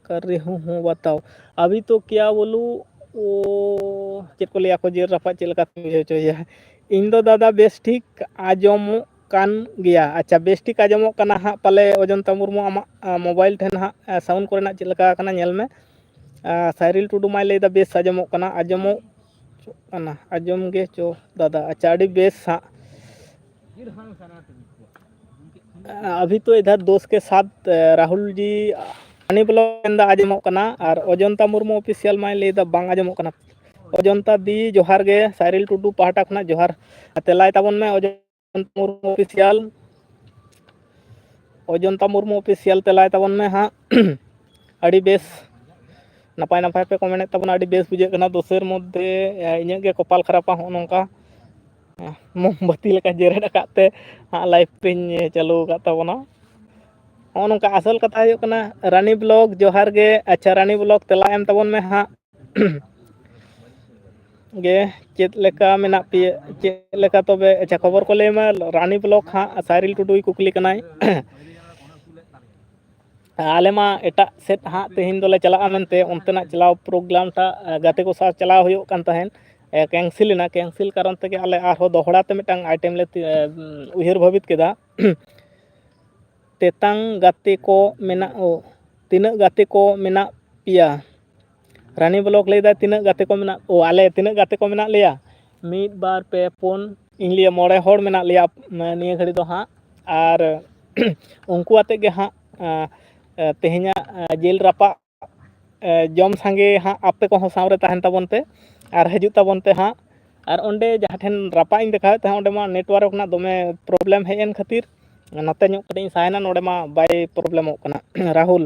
ᱠᱟᱨ ᱨᱮ ᱦᱩ ᱦᱩ ᱵᱟᱛᱟᱣ, ᱟᱵᱷᱤ ᱛᱚ ᱠᱮᱭᱟ ᱵᱚᱞᱩ, ᱳ, ᱪᱮᱫ ᱠᱚ ᱞᱟᱹᱭᱟ ᱠᱚ, ᱡᱤᱞ ᱨᱟᱯᱟᱜ ᱪᱮᱫ ᱞᱮᱠᱟ ᱵᱩᱡᱷᱟᱹᱣ ᱦᱚᱪᱚᱭᱟ? ᱤᱧ ᱫᱚ ᱫᱟᱫᱟ ᱵᱮᱥ ᱴᱷᱤᱠ ᱟᱸᱡᱚᱢᱚᱜ ᱠᱟᱱ ᱜᱮᱭᱟ᱾ ᱟᱪᱪᱷᱟ, ᱵᱮᱥ ᱴᱷᱤᱠ ᱟᱸᱡᱚᱢᱚᱜ ᱠᱟᱱᱟ ᱦᱟᱸᱜ ᱯᱟᱞᱮ ᱚᱡᱚᱱᱛᱟ ᱢᱩᱨᱢᱩ ᱟᱢᱟᱜ ᱢᱳᱵᱟᱭᱤᱞ ᱴᱷᱮᱱ ᱦᱟᱸᱜ ᱥᱟᱣᱩᱱᱰ ᱠᱚᱨᱮᱱᱟᱜ ᱪᱮᱫ ᱞᱮᱠᱟ ᱠᱟᱱᱟ ᱧᱮᱞ ᱢᱮ᱾ ᱥᱟᱭᱨᱤᱞ ᱴᱩᱰᱩ ᱢᱟᱭ ᱞᱟᱹᱭᱫᱟ ᱵᱮᱥ ᱟᱸᱡᱚᱢᱚᱜ ᱠᱟᱱᱟ, ᱟᱸᱡᱚᱢᱚᱜ ᱠᱟᱱᱟ, ᱟᱸᱡᱚᱢ ᱜᱮ ᱪᱚ ᱫᱟᱫᱟ᱾ ᱟᱪᱪᱷᱟ, ᱟᱹᱰᱤ ᱵᱮᱥ ᱦᱟᱸᱜ᱾ ᱟᱵᱷᱤ ᱛᱚ ᱤᱫᱷᱟᱨ ᱫᱳᱥ ᱠᱮ ᱥᱟᱛ ᱨᱟᱦᱩᱞ ᱡᱤ ᱟᱱᱤ ᱵᱞᱚᱜ ᱢᱮᱱᱫᱟ ᱟᱸᱡᱚᱢᱚᱜ ᱠᱟᱱᱟ, ᱟᱨ ᱚᱡᱚᱱᱛᱟ ᱢᱩᱨᱢᱩ ᱚᱯᱷᱤᱥᱤᱭᱟᱞ ᱢᱟᱭ ᱞᱟᱹᱭᱫᱟ ᱵᱟᱝ ᱟᱸᱡᱚᱢᱚᱜ ᱠᱟᱱᱟ᱾ ᱚᱡᱚᱱᱛᱟ ᱫᱤ ᱡᱚᱦᱟᱨ ᱜᱮ, ᱥᱟᱭᱨᱤᱞ ᱴᱩᱰᱩ ᱯᱟᱦᱴᱟ ᱠᱷᱚᱱᱟᱜ ᱡᱚᱦᱟᱨ᱾ ᱛᱮᱞᱟᱭ ᱛᱟᱵᱚᱱ ᱢᱮ ᱚᱡᱚᱱᱛᱟ ᱢᱩᱨᱢᱩ ᱚᱯᱷᱤᱥᱤᱭᱟᱞ, ᱚᱡᱚᱱᱛᱟ ᱢᱩᱨᱢᱩ ᱚᱯᱷᱤᱥᱤᱭᱟᱞ ᱛᱮᱞᱟᱭ ᱛᱟᱵᱚᱱ ᱢᱮ ᱦᱟᱸᱜ᱾ ᱟᱹᱰᱤ ᱵᱮᱥ, ᱱᱟᱯᱟᱭ ᱱᱟᱯᱟᱭ ᱯᱮ ᱠᱚᱢᱮᱱᱴ ᱮᱫ ᱛᱟᱵᱚᱱᱟ, ᱟᱹᱰᱤ ᱵᱮᱥ ᱵᱩᱡᱷᱟᱹᱜ ᱠᱟᱱᱟ᱾ ᱫᱳᱥᱮᱨ ᱢᱚᱫᱽᱫᱷᱮ ᱤᱧᱟᱹᱜ ᱜᱮ ᱠᱚᱯᱟᱞ ᱠᱷᱟᱨᱟᱯᱟ, ᱦᱚᱸᱜᱼᱚ ᱱᱚᱝᱠᱟ ᱢᱳᱢᱵᱟᱛᱤ ᱞᱮᱠᱟ ᱡᱮᱨᱮᱫ ᱟᱠᱟᱫ ᱛᱮ ᱦᱟᱸᱜ ᱞᱟᱭᱤᱵᱷ ᱯᱮᱧ ᱪᱟᱹᱞᱩ ᱟᱠᱟᱫ ᱛᱟᱵᱚᱱᱟ᱾ ᱦᱚᱸᱜᱼᱚ ᱱᱚᱝᱠᱟ ᱟᱥᱚᱞ ᱠᱟᱛᱷᱟ ᱦᱩᱭᱩᱜ ᱠᱟᱱᱟ, ᱨᱟᱱᱤ ᱵᱞᱚᱜ ᱡᱚᱦᱟᱨ ᱜᱮ᱾ ᱟᱪᱪᱷᱟ, ᱨᱟᱱᱤ ᱵᱞᱚᱜ ᱛᱮᱞᱟ ᱮᱢ ᱛᱟᱵᱚᱱ ᱢᱮ ᱦᱟᱸᱜ᱾ ᱜᱮ ᱪᱮᱫ ᱞᱮᱠᱟ ᱢᱮᱱᱟᱜ ᱯᱮᱭᱟ, ᱪᱮᱫ ᱞᱮᱠᱟ ᱛᱚᱵᱮ? ᱟᱪᱪᱷᱟ, ᱠᱷᱚᱵᱚᱨ ᱠᱚ ᱞᱟᱹᱭ ᱢᱮ᱾ ᱨᱟᱱᱤ ᱵᱞᱚᱜ ᱦᱟᱸᱜ ᱥᱟᱭᱨᱤᱞ ᱴᱩᱰᱩᱭ ᱠᱩᱠᱞᱤ ᱠᱟᱱᱟᱭ᱾ ᱟᱞᱮ ᱢᱟ ᱮᱴᱟᱜ ᱥᱮᱫ ᱦᱟᱸᱜ ᱛᱮᱦᱮᱧ ᱫᱚᱞᱮ ᱪᱟᱞᱟᱜᱼᱟ ᱢᱮᱱᱛᱮ, ᱚᱱᱛᱮᱱᱟᱜ ᱪᱟᱞᱟᱣ ᱯᱨᱳᱜᱨᱟᱢ ᱴᱟᱜ ᱜᱟᱛᱮ ᱠᱚ ᱥᱟᱶ ᱪᱟᱞᱟᱣ ᱦᱩᱭᱩᱜ ᱠᱟᱱ ᱛᱟᱦᱮᱸᱫ, ᱮ, ᱠᱮᱱᱥᱮᱞ ᱮᱱᱟ᱾ ᱠᱮᱱᱥᱮᱞ ᱠᱟᱨᱚᱱ ᱛᱮᱜᱮ ᱟᱞᱮ ᱟᱨᱦᱚᱸ ᱫᱚᱦᱲᱟ ᱛᱮ ᱢᱤᱫᱴᱟᱝ ᱟᱭᱴᱮᱢ ᱞᱮ ᱛᱤ-, ᱮ, ᱩᱭᱦᱟᱹᱨ ᱵᱷᱟᱹᱵᱤᱛ ᱠᱮᱫᱟ᱾ ᱛᱮᱛᱟᱝ ᱜᱟᱛᱮ ᱠᱚ ᱢᱮᱱᱟᱜ, ᱳ, ᱛᱤᱱᱟᱹᱜ ᱜᱟᱛᱮ ᱠᱚ ᱢᱮᱱᱟᱜ ᱯᱮᱭᱟ? ᱨᱟᱱᱤ ᱵᱞᱚᱠ ᱞᱟᱹᱭᱫᱟᱭ, ᱛᱤᱱᱟᱹᱜ ᱜᱟᱛᱮ ᱠᱚ ᱢᱮᱱᱟᱜ, ᱳ, ᱟᱞᱮ ᱛᱤᱱᱟᱹᱜ ᱜᱟᱛᱮ ᱠᱚ ᱢᱮᱱᱟᱜ ᱞᱮᱭᱟ? ᱢᱤᱫ, ᱵᱟᱨ, ᱯᱮ, ᱯᱩᱱ, ᱤᱧ ᱞᱟᱹᱭᱟ ᱢᱚᱬᱮ ᱦᱚᱲ ᱢᱮᱱᱟᱜ ᱞᱮᱭᱟ, ᱢᱟᱱᱮ, ᱱᱤᱭᱟᱹ ᱜᱷᱟᱹᱲᱤ ᱫᱚ ᱦᱟᱸᱜ᱾ ᱟᱨ ᱩᱱᱠᱩ ᱟᱛᱮᱫ ᱜᱮ ᱦᱟᱸᱜ, ᱮᱸ, ᱮᱸ, ᱛᱮᱦᱮᱧᱟᱜ, ᱮᱸ, ᱡᱤᱞ ᱨᱟᱯᱟᱜ, ᱮᱸ, ᱡᱚᱢ ᱥᱟᱸᱜᱮ ᱦᱟᱸᱜ, ᱟᱯᱮ ᱠᱚᱦᱚᱸ ᱥᱟᱶᱨᱮ ᱛᱟᱦᱮᱱ ᱛᱟᱵᱚᱱ ᱯᱮ ᱟᱨ ᱦᱤᱡᱩᱜ ᱛᱟᱵᱚᱱ ᱯᱮ ᱦᱟᱸᱜ᱾ ᱟᱨ ᱚᱸᱰᱮ ᱡᱟᱦᱟᱸ ᱴᱷᱮᱱ ᱨᱟᱯᱟᱜ ᱤᱧ ᱫᱮᱠᱷᱟᱣᱮᱫ ᱛᱟᱦᱮᱸᱫ, ᱚᱸᱰᱮ ᱢᱟ ᱱᱮᱴᱣᱟᱨᱠ ᱨᱮᱱᱟᱜ ᱫᱚᱢᱮ ᱯᱨᱚᱵᱞᱮᱢ ᱦᱮᱡ ᱮᱱ ᱠᱷᱟᱹᱛᱤᱨ ᱱᱚᱛᱮ ᱧᱚᱜ ᱠᱟᱹᱴᱤᱡ ᱤᱧ ᱥᱟᱦᱟᱭᱮᱱᱟ, ᱱᱚᱰᱮ ᱢᱟ ᱵᱟᱭ ᱯᱨᱚᱵᱞᱮᱢᱚᱜ ᱠᱟᱱᱟ᱾ ᱨᱟᱦᱩᱞ,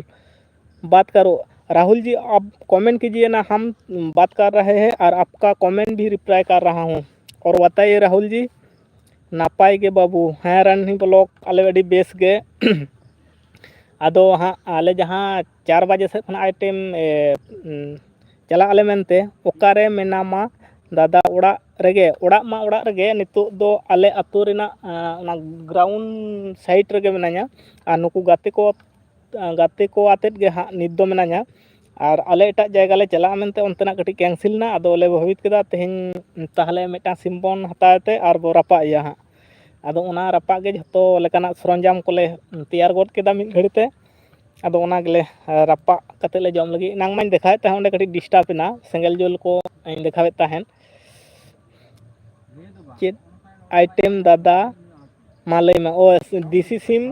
ᱵᱟᱛ ᱠᱟᱨᱳ, ᱨᱟᱦᱩᱞ ᱡᱤ, ᱟᱯ ᱠᱚᱢᱮᱱᱴ ᱠᱤᱡᱤᱭᱮ ᱱᱟ, ᱦᱟᱢ ᱵᱟᱛ ᱠᱟᱨ ᱨᱟᱦᱮ ᱦᱮ ᱟᱨ ᱟᱯᱠᱟ ᱠᱚᱢᱮᱱᱴ ᱵᱷᱤ ᱨᱤᱯᱞᱟᱭ ᱠᱟᱨ ᱨᱟᱦᱟ ᱦᱩᱸ᱾ ᱚᱨ ᱵᱟᱛᱟᱭᱮ ᱨᱟᱦᱩᱞ ᱡᱤ, ᱱᱟᱯᱟᱭ ᱜᱮ ᱵᱟᱹᱵᱩ᱾ ᱦᱮᱸ, ᱨᱟᱱᱤ ᱵᱞᱚᱠ ᱟᱞᱮ ᱟᱹᱰᱤ ᱵᱮᱥ ᱜᱮ᱾ ᱟᱫᱚ ᱦᱟᱸᱜ ᱟᱞᱮ ᱡᱟᱦᱟᱸ ᱪᱟᱨ ᱵᱟᱡᱮ ᱥᱮᱫ ᱠᱷᱚᱱᱟᱜ ᱟᱭᱴᱮᱢ, ᱮ, ᱩᱸ, ᱪᱟᱞᱟᱜ ᱟᱞᱮ ᱢᱮᱱᱛᱮ, ᱚᱠᱟᱨᱮ ᱢᱮᱱᱟᱢᱟ ᱫᱟᱫᱟ? ᱚᱲᱟᱜ ᱨᱮᱜᱮ, ᱚᱲᱟᱜ ᱢᱟ ᱚᱲᱟᱜ ᱨᱮᱜᱮ, ᱱᱤᱛᱚᱜ ᱫᱚ ᱟᱞᱮ ᱟᱹᱛᱩ ᱨᱮᱱᱟᱜ ᱚᱱᱟ ᱜᱨᱟᱣᱩᱱᱰ ᱥᱟᱭᱤᱰ ᱨᱮᱜᱮ ᱢᱮᱱᱟᱹᱧᱟ᱾ ᱟᱨ ᱱᱩᱠᱩ ᱜᱟᱛᱮ ᱠᱚ ᱜᱟᱛᱮ ᱠᱚ ᱟᱛᱮᱫ ᱜᱮ ᱦᱟᱸᱜ ᱱᱤᱛ ᱫᱚ ᱢᱮᱱᱟᱹᱧᱟ᱾ ᱟᱨ ᱟᱞᱮ ᱮᱴᱟᱜ ᱡᱟᱭᱜᱟ ᱞᱮ ᱪᱟᱞᱟᱜᱼᱟ ᱢᱮᱱᱛᱮ ᱚᱱᱛᱮᱱᱟᱜ ᱠᱟᱹᱴᱤᱡ ᱠᱮᱱᱥᱮᱞ ᱮᱱᱟ᱾ ᱟᱫᱚ ᱞᱮ ᱵᱷᱟᱹᱵᱤᱛ ᱠᱮᱫᱟ ᱛᱮᱦᱮᱧ ᱛᱟᱦᱚᱞᱮ ᱢᱤᱫᱴᱟᱝ ᱥᱤᱢ ᱵᱚᱱ ᱦᱟᱛᱟᱣ ᱛᱮ ᱟᱨ ᱵᱚ ᱨᱟᱯᱟᱜ ᱮᱭᱟ ᱦᱟᱸᱜ᱾ ᱟᱫᱚ ᱚᱱᱟ ᱨᱟᱯᱟᱜ ᱜᱮ ᱡᱷᱚᱛᱚ ᱞᱮᱠᱟᱱᱟᱜ ᱥᱚᱨᱚᱧᱡᱟᱢ ᱠᱚᱞᱮ ᱛᱮᱭᱟᱨ ᱜᱚᱫ ᱠᱮᱫᱟ ᱢᱤᱫ ᱜᱷᱟᱹᱲᱤ ᱛᱮ᱾ ᱟᱫᱚ ᱚᱱᱟ ᱜᱮᱞᱮ ᱨᱟᱯᱟᱜ ᱠᱟᱛᱮ ᱞᱮ ᱡᱚᱢ ᱞᱟᱹᱜᱤᱫ᱾ ᱮᱱᱟᱝ ᱢᱟᱧ ᱫᱮᱠᱷᱟᱣᱮᱫ ᱛᱟᱦᱮᱸᱫ ᱚᱸᱰᱮ ᱠᱟᱹᱴᱤᱡ ᱰᱤᱥᱴᱟᱵᱽ ᱮᱱᱟ, ᱥᱮᱸᱜᱮᱞ ᱡᱩᱞ ᱠᱚ ᱤᱧ ᱫᱮᱠᱷᱟᱣᱮᱫ ᱛᱟᱦᱮᱸᱫ᱾ ᱪᱮᱫ ᱟᱭᱴᱮᱢ ᱫᱟᱫᱟ? ᱢᱟ ᱞᱟᱹᱭ ᱢᱮ᱾ ᱚ, ᱫᱮᱥᱤ ᱥᱤᱢ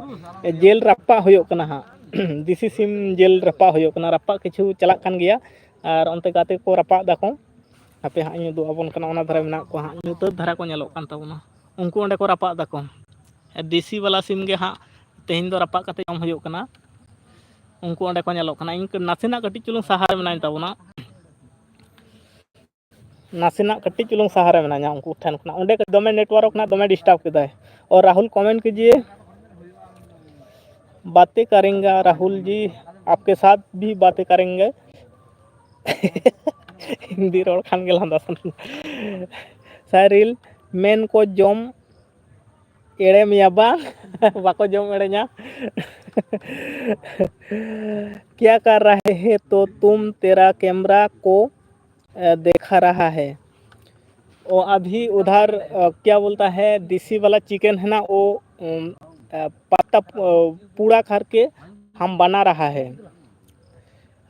ᱡᱤᱞ ᱨᱟᱯᱟᱜ ᱦᱩᱭᱩᱜ ᱠᱟᱱᱟ ᱦᱟᱸᱜ᱾ ᱫᱮᱥᱤ ᱥᱤᱢ ᱡᱤᱞ ᱨᱟᱯᱟᱜ ᱦᱩᱭᱩᱜ ᱠᱟᱱᱟ᱾ ᱨᱟᱯᱟᱜ ᱠᱤᱪᱷᱩ ᱪᱟᱞᱟᱜ ᱠᱟᱱ ᱜᱮᱭᱟ᱾ ᱟᱨ ᱚᱱᱛᱮ ᱜᱟᱛᱮ ᱠᱚ ᱨᱟᱯᱟᱜ ᱫᱟᱠᱚ᱾ ᱦᱟᱯᱮ ᱦᱟᱸᱜ ᱤᱧ ᱩᱫᱩᱜ ᱟᱵᱚᱱ ᱠᱟᱱᱟ᱾ ᱚᱱᱟ ᱫᱷᱟᱨᱮ ᱢᱮᱱᱟᱜ ᱠᱚᱣᱟ ᱦᱟᱸᱜ, ᱧᱩᱛᱟᱹᱛ ᱫᱷᱟᱨᱟ ᱠᱚ ᱧᱮᱞᱚᱜ ᱠᱟᱱ ᱛᱟᱵᱚᱱᱟ᱾ ᱩᱱᱠᱩ ᱚᱸᱰᱮ ᱠᱚ ᱨᱟᱯᱟᱜ ᱫᱟᱠᱚ᱾ ᱫᱮᱥᱤ ᱵᱟᱞᱟ ᱥᱤᱢ ᱜᱮ ᱦᱟᱸᱜ ᱛᱮᱦᱮᱧ ᱫᱚ ᱨᱟᱯᱟᱜ ᱠᱟᱛᱮ ᱡᱚᱢ ᱦᱩᱭᱩᱜ ᱠᱟᱱᱟ᱾ ᱩᱱᱠᱩ ᱚᱸᱰᱮ ᱠᱚ ᱧᱮᱞᱚᱜ ᱠᱟᱱᱟ᱾ ᱤᱧ ᱱᱟᱥᱮᱱᱟᱜ ᱠᱟᱹᱴᱤᱡ ᱪᱩᱞᱩᱝ ᱥᱟᱦᱟ ᱨᱮ ᱢᱮᱱᱟᱧ ᱛᱟᱵᱚᱱᱟ᱾ ᱱᱟᱥᱮᱱᱟᱜ ᱠᱟᱹᱴᱤᱡ ᱪᱩᱞᱩᱝ ᱥᱟᱦᱟ ᱨᱮ ᱢᱮᱱᱟᱧᱟ ᱩᱱᱠᱩ ᱴᱷᱮᱱ ᱠᱷᱚᱱᱟᱜ᱾ ᱚᱸᱰᱮ ᱫᱚᱢᱮ ᱱᱮᱴᱣᱟᱨᱠ ᱨᱮᱱᱟᱜ ᱫᱚᱢᱮ ᱰᱤᱥᱴᱟᱵᱽ ᱠᱮᱫᱟᱭ᱾ ᱚ, ᱨᱟᱦᱩᱞ, ᱠᱚᱢᱮᱱᱴ ᱠᱤᱡᱤᱭᱮ, ᱵᱟᱛᱮ ᱠᱟᱨᱮᱝᱜᱟ ᱨᱟᱦᱩᱞ ᱡᱤ, ᱟᱯᱠᱮ ᱥᱟᱛᱷ ᱵᱷᱤ ᱵᱟᱛᱮ ᱠᱟᱨᱮᱝᱜᱮ᱾ ᱦᱤᱱᱫᱤ ᱨᱚᱲ ᱠᱷᱟᱱ ᱜᱮ ᱞᱟᱸᱫᱟ ᱥᱟᱱᱟ᱾ ᱥᱟᱭᱨᱤᱞ, ᱢᱮᱱ ᱠᱚ ᱡᱚᱢ ᱮᱲᱮ ᱢᱮᱭᱟ ᱵᱟᱝ? ᱵᱟᱠᱚ ᱡᱚᱢ ᱮᱲᱮᱧᱟ᱾ क्या कर रहे हैं तो तुम, तेरा कैमरा को, अ, देखा रहा है। वो अभी उधर, अ, क्या बोलता है, देसी वाला चिकन है ना, वो, अम, अ, पत्ता, अ, पूरा करके हम बना रहा है।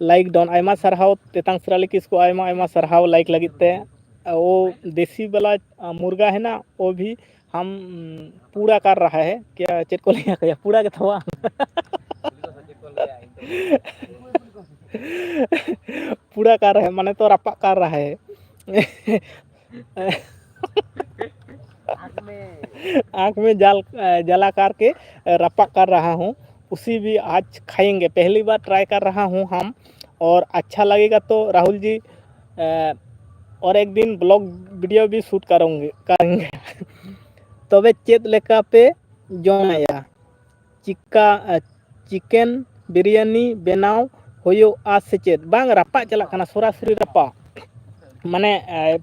लाइक डन, ᱟᱭᱢᱟ ᱥᱟᱨᱦᱟᱣ ᱛᱮᱛᱟᱝ ᱥᱨᱟᱞᱤ ᱠᱤᱥᱠᱩ, ᱟᱭᱢᱟ ᱟᱭᱢᱟ ᱥᱟᱨᱦᱟᱣ ᱞᱟᱭᱤᱠ ᱞᱟᱹᱜᱤᱫ ᱛᱮ᱾ वो देसी वाला, अ, मुर्गा है ना, वो भी हम, उम, पूरा कर रहा है। क्या, ᱪᱮᱫ ᱠᱚ ᱞᱟᱹᱭᱟ, ᱠᱚᱭᱟ, ᱯᱩᱨᱟ ᱜᱮ ᱛᱷᱚᱣᱟ᱾ ᱯᱩᱨᱟ ᱠᱟᱨ ᱨᱟᱦᱟ ᱦᱮ, ᱢᱟᱱᱮ ᱛᱚ ᱨᱟᱯᱟᱜ ᱠᱟᱨ ᱨᱟᱦᱟ ᱦᱮ᱾ आँख में जल, जला करके रपा कर रहा हूँ, उसी भी आज खाएंगे। पहली बार ट्राई कर रहा हूँ हम, और अच्छा लगेगा तो राहुल जी, अ, और एक दिन ब्लॉग वीडियो भी शूट करेंगे, करेंगे। ᱛᱚᱵᱮ ᱪᱮᱫ ᱞᱮᱠᱟ ᱯᱮ ᱡᱚᱢᱟᱭᱟ? ᱪᱤᱠᱟ, ᱪᱤᱠᱮᱱ ᱵᱤᱨᱭᱟᱱᱤ ᱵᱮᱱᱟᱣ ᱦᱩᱭᱩᱜᱼᱟ ᱥᱮ ᱪᱮᱫ? ᱵᱟᱝ, ᱨᱟᱯᱟᱜ ᱪᱟᱞᱟᱜ ᱠᱟᱱᱟ, ᱥᱚᱨᱟᱥᱚᱨᱤ ᱨᱟᱯᱟᱜ᱾ ᱢᱟᱱᱮ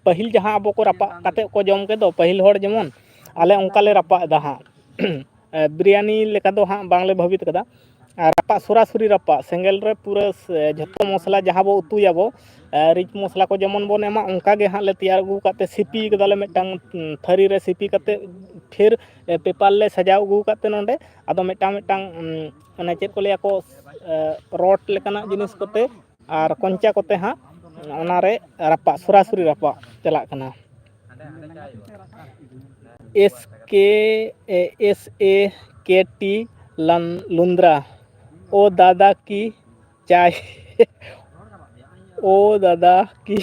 ᱯᱟᱹᱦᱤᱞ ᱡᱟᱦᱟᱸ ᱟᱵᱚ ᱠᱚ ᱨᱟᱯᱟᱜ ᱠᱟᱛᱮ ᱠᱚ ᱡᱚᱢ ᱠᱮᱫ ᱫᱚ ᱯᱟᱹᱦᱤᱞ ᱦᱚᱲ, ᱡᱮᱢᱚᱱ ᱟᱞᱮ ᱚᱱᱠᱟ ᱞᱮ ᱨᱟᱯᱟᱜ ᱮᱫᱟ ᱦᱟᱸᱜ᱾ ᱵᱤᱨᱭᱟᱱᱤ ᱞᱮᱠᱟ ᱫᱚ ᱦᱟᱸᱜ ᱵᱟᱝᱞᱮ ᱵᱷᱟᱵᱤᱛ ᱠᱟᱫᱟ᱾ ᱟᱨ ᱨᱟᱯᱟᱜ ᱥᱚᱨᱟᱥᱚᱨᱤ ᱨᱟᱯᱟᱜ ᱥᱮᱸᱜᱮᱞ ᱨᱮ ᱯᱩᱨᱟᱹ ᱡᱷᱚᱛᱚ ᱢᱚᱥᱞᱟ ᱡᱟᱦᱟᱸ ᱵᱚ ᱩᱛᱩᱭᱟᱵᱚ, ᱨᱤᱪ ᱢᱚᱥᱞᱟ ᱠᱚ ᱡᱮᱢᱚᱱ ᱵᱚᱱ ᱮᱢᱟ, ᱚᱱᱠᱟ ᱜᱮ ᱦᱟᱸᱜ ᱞᱮ ᱛᱮᱭᱟᱨ ᱟᱹᱜᱩ ᱟᱠᱟᱫ ᱛᱮ ᱥᱤᱯᱤ ᱠᱟᱫᱟᱞᱮ ᱢᱤᱫᱴᱟᱝ ᱛᱷᱟᱹᱨᱤ ᱨᱮ ᱥᱤᱯᱤ ᱠᱟᱛᱮ ᱯᱷᱤᱨ ᱯᱮᱯᱟᱨ ᱞᱮ ᱥᱟᱡᱟᱣ ᱟᱹᱜᱩ ᱟᱠᱟᱫ ᱛᱮ ᱱᱚᱰᱮ ᱟᱫᱚ ᱢᱤᱫᱴᱟᱝ ᱢᱤᱫᱴᱟᱝ ᱚᱱᱮ ᱪᱮᱫ ᱠᱚ ᱞᱟᱹᱭᱟ ᱠᱚ ᱨᱚᱰ ᱞᱮᱠᱟᱱᱟᱜ ᱡᱤᱱᱤᱥ ᱠᱚᱛᱮ ᱟᱨ ᱠᱚᱧᱪᱟ ᱠᱚᱛᱮ ᱦᱟᱸᱜ ᱚᱱᱟᱨᱮ ᱨᱟᱯᱟᱜ ᱥᱚᱨᱟᱥᱚᱨᱤ ᱨᱟᱯᱟᱜ ᱪᱟᱞᱟᱜ ᱠᱟᱱᱟ᱾ S K S A K T ᱞᱩᱱᱫᱽᱨᱟ, ᱳ ᱫᱟᱫᱟ ᱠᱤ ᱪᱟᱭ, ᱳ ᱫᱟᱫᱟ ᱠᱤ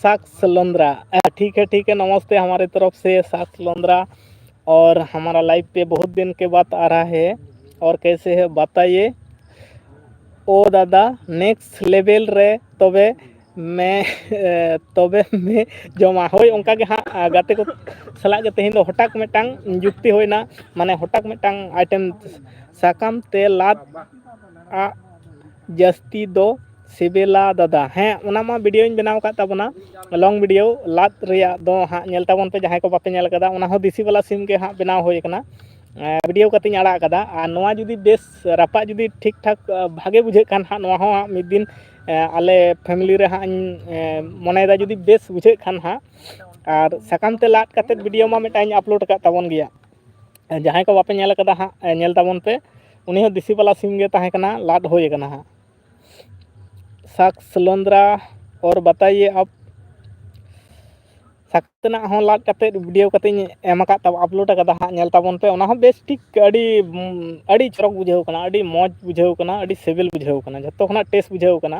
ᱥᱟᱠᱥ ᱞᱚᱱᱫᱽᱨᱟ। ठीक है, ठीक है, नमस्ते हमारे तरफ से साक्ष लोंद्रा। और हमारा लाइव पे बहुत दिन के बाद आ रहा है। और कैसे है बताइए। ᱳ ᱫᱟᱫᱟ, ᱱᱮᱠᱥᱴ ᱞᱮᱵᱮᱞ ᱨᱮ ᱛᱚᱵᱮ ᱢᱮ ᱛᱚᱵᱮ ᱢᱮ ᱡᱚᱢᱟ᱾ ᱦᱳᱭ, ᱚᱱᱠᱟ ᱜᱮ ᱦᱟᱸᱜ ᱜᱟᱛᱮ ᱠᱚ ᱥᱟᱞᱟᱜ ᱜᱮ ᱛᱮᱦᱮᱧ ᱫᱚ ᱦᱚᱴᱟᱛ ᱢᱤᱫᱴᱟᱝ ᱡᱩᱠᱛᱤ ᱦᱩᱭᱱᱟ, ᱢᱟᱱᱮ ᱦᱚᱴᱟᱛ ᱢᱤᱫᱴᱟᱝ ᱟᱭᱴᱮᱢ ᱥᱟᱠᱟᱢ ᱛᱮ ᱞᱟᱫ ᱟᱜ ᱡᱟᱹᱥᱛᱤ ᱫᱚ ᱥᱤᱵᱤᱞᱟ ᱫᱟᱫᱟ᱾ ᱦᱮᱸ, ᱚᱱᱟ ᱢᱟ ᱵᱷᱤᱰᱤᱭᱳᱧ ᱵᱮᱱᱟᱣ ᱟᱠᱟᱫ ᱛᱟᱵᱚᱱᱟ, ᱞᱚᱝ ᱵᱷᱤᱰᱤᱭᱳ ᱞᱟᱫ ᱨᱮᱭᱟᱜ ᱫᱚ ᱦᱟᱸᱜ ᱧᱮᱞ ᱛᱟᱵᱚᱱ ᱯᱮ, ᱡᱟᱦᱟᱸᱭ ᱠᱚ ᱵᱟᱯᱮ ᱧᱮᱞ ᱟᱠᱟᱫᱟ᱾ ᱚᱱᱟ ᱦᱚᱸ ᱫᱮᱥᱤ ᱵᱟᱞᱟ ᱥᱤᱢ ᱜᱮ ᱦᱟᱸᱜ ᱵᱮᱱᱟᱣ ᱦᱩᱭ ᱟᱠᱟᱱᱟ, ᱵᱷᱤᱰᱤᱭᱳ ᱠᱟᱛᱮᱧ ᱟᱲᱟᱜ ᱟᱠᱟᱫᱟ᱾ ᱟᱨ ᱱᱚᱣᱟ ᱡᱩᱫᱤ ᱵᱮᱥ ᱨᱟᱯᱟᱜ ᱡᱩᱫᱤ ᱴᱷᱤᱠ ᱴᱷᱟᱠ ᱵᱷᱟᱜᱮ ᱵᱩᱡᱷᱟᱹᱜ ᱠᱷᱟᱱ ᱦᱟᱸᱜ, ᱱᱚᱣᱟ ᱦᱚᱸ ᱦᱟᱸᱜ ᱢᱤᱫ ᱫᱤᱱ ᱟᱞᱮ ᱯᱷᱮᱢᱮᱞᱤ ᱨᱮ ᱦᱟᱸᱜ ᱤᱧ ᱢᱚᱱᱮᱭᱮᱫᱟ ᱡᱩᱫᱤ ᱵᱮᱥ ᱵᱩᱡᱷᱟᱹᱜ ᱠᱷᱟᱱ ᱦᱟᱸᱜ᱾ ᱟᱨ ᱥᱟᱠᱟᱢ ᱛᱮ ᱞᱟᱫ ᱠᱟᱛᱮᱫ ᱵᱷᱤᱰᱤᱭᱳ ᱢᱟ ᱢᱤᱫᱴᱟᱝ ᱤᱧ ᱟᱯᱞᱳᱰ ᱟᱠᱟᱫ ᱛᱟᱵᱚᱱ ᱜᱮᱭᱟ, ᱡᱟᱦᱟᱸᱭ ᱠᱚ ᱵᱟᱯᱮ ᱧᱮᱞ ᱟᱠᱟᱫᱟ ᱦᱟᱸᱜ, ᱧᱮᱞ ᱛᱟᱵᱚᱱ ᱯᱮ᱾ ᱩᱱᱤ ᱦᱚᱸ ᱫᱮᱥᱤ ᱵᱟᱞᱟ ᱥᱤᱢ ᱜᱮ ᱛᱟᱦᱮᱸ ᱠᱟᱱᱟ, ᱞᱟᱫ ᱦᱩᱭ ᱟᱠᱟᱱᱟ ᱦᱟᱸᱜ᱾ ᱥᱟᱠᱥ ᱞᱚᱱᱫᱽᱨᱟ ᱚᱨ ᱵᱟᱛᱟᱭᱮ ᱟᱯ ᱥᱟᱠᱟᱢ ᱛᱮᱱᱟᱜ ᱦᱚᱸ ᱞᱟᱫ ᱠᱟᱛᱮᱫ ᱵᱷᱤᱰᱤᱭᱳ ᱠᱟᱛᱮᱧ ᱮᱢ ᱟᱠᱟᱫ ᱛᱟᱵᱚ, ᱟᱯᱞᱳᱰ ᱟᱠᱟᱫᱟ ᱦᱟᱸᱜ, ᱧᱮᱞ ᱛᱟᱵᱚᱱ ᱯᱮ᱾ ᱚᱱᱟ ᱦᱚᱸ ᱵᱮᱥ ᱴᱷᱤᱠ ᱟᱹᱰᱤ, ᱟᱹᱰᱤ ᱪᱚᱨᱚᱠ ᱵᱩᱡᱷᱟᱹᱣ ᱠᱟᱱᱟ, ᱟᱹᱰᱤ ᱢᱚᱡᱽ ᱵᱩᱡᱷᱟᱹᱣ ᱠᱟᱱᱟ, ᱟᱹᱰᱤ ᱥᱤᱵᱤᱞ ᱵᱩᱡᱷᱟᱹᱣ ᱠᱟᱱᱟ, ᱡᱷᱚᱛᱚ ᱠᱷᱚᱱᱟᱜ ᱴᱮᱥᱴ ᱵᱩᱡᱷᱟᱹᱣ ᱠᱟᱱᱟ᱾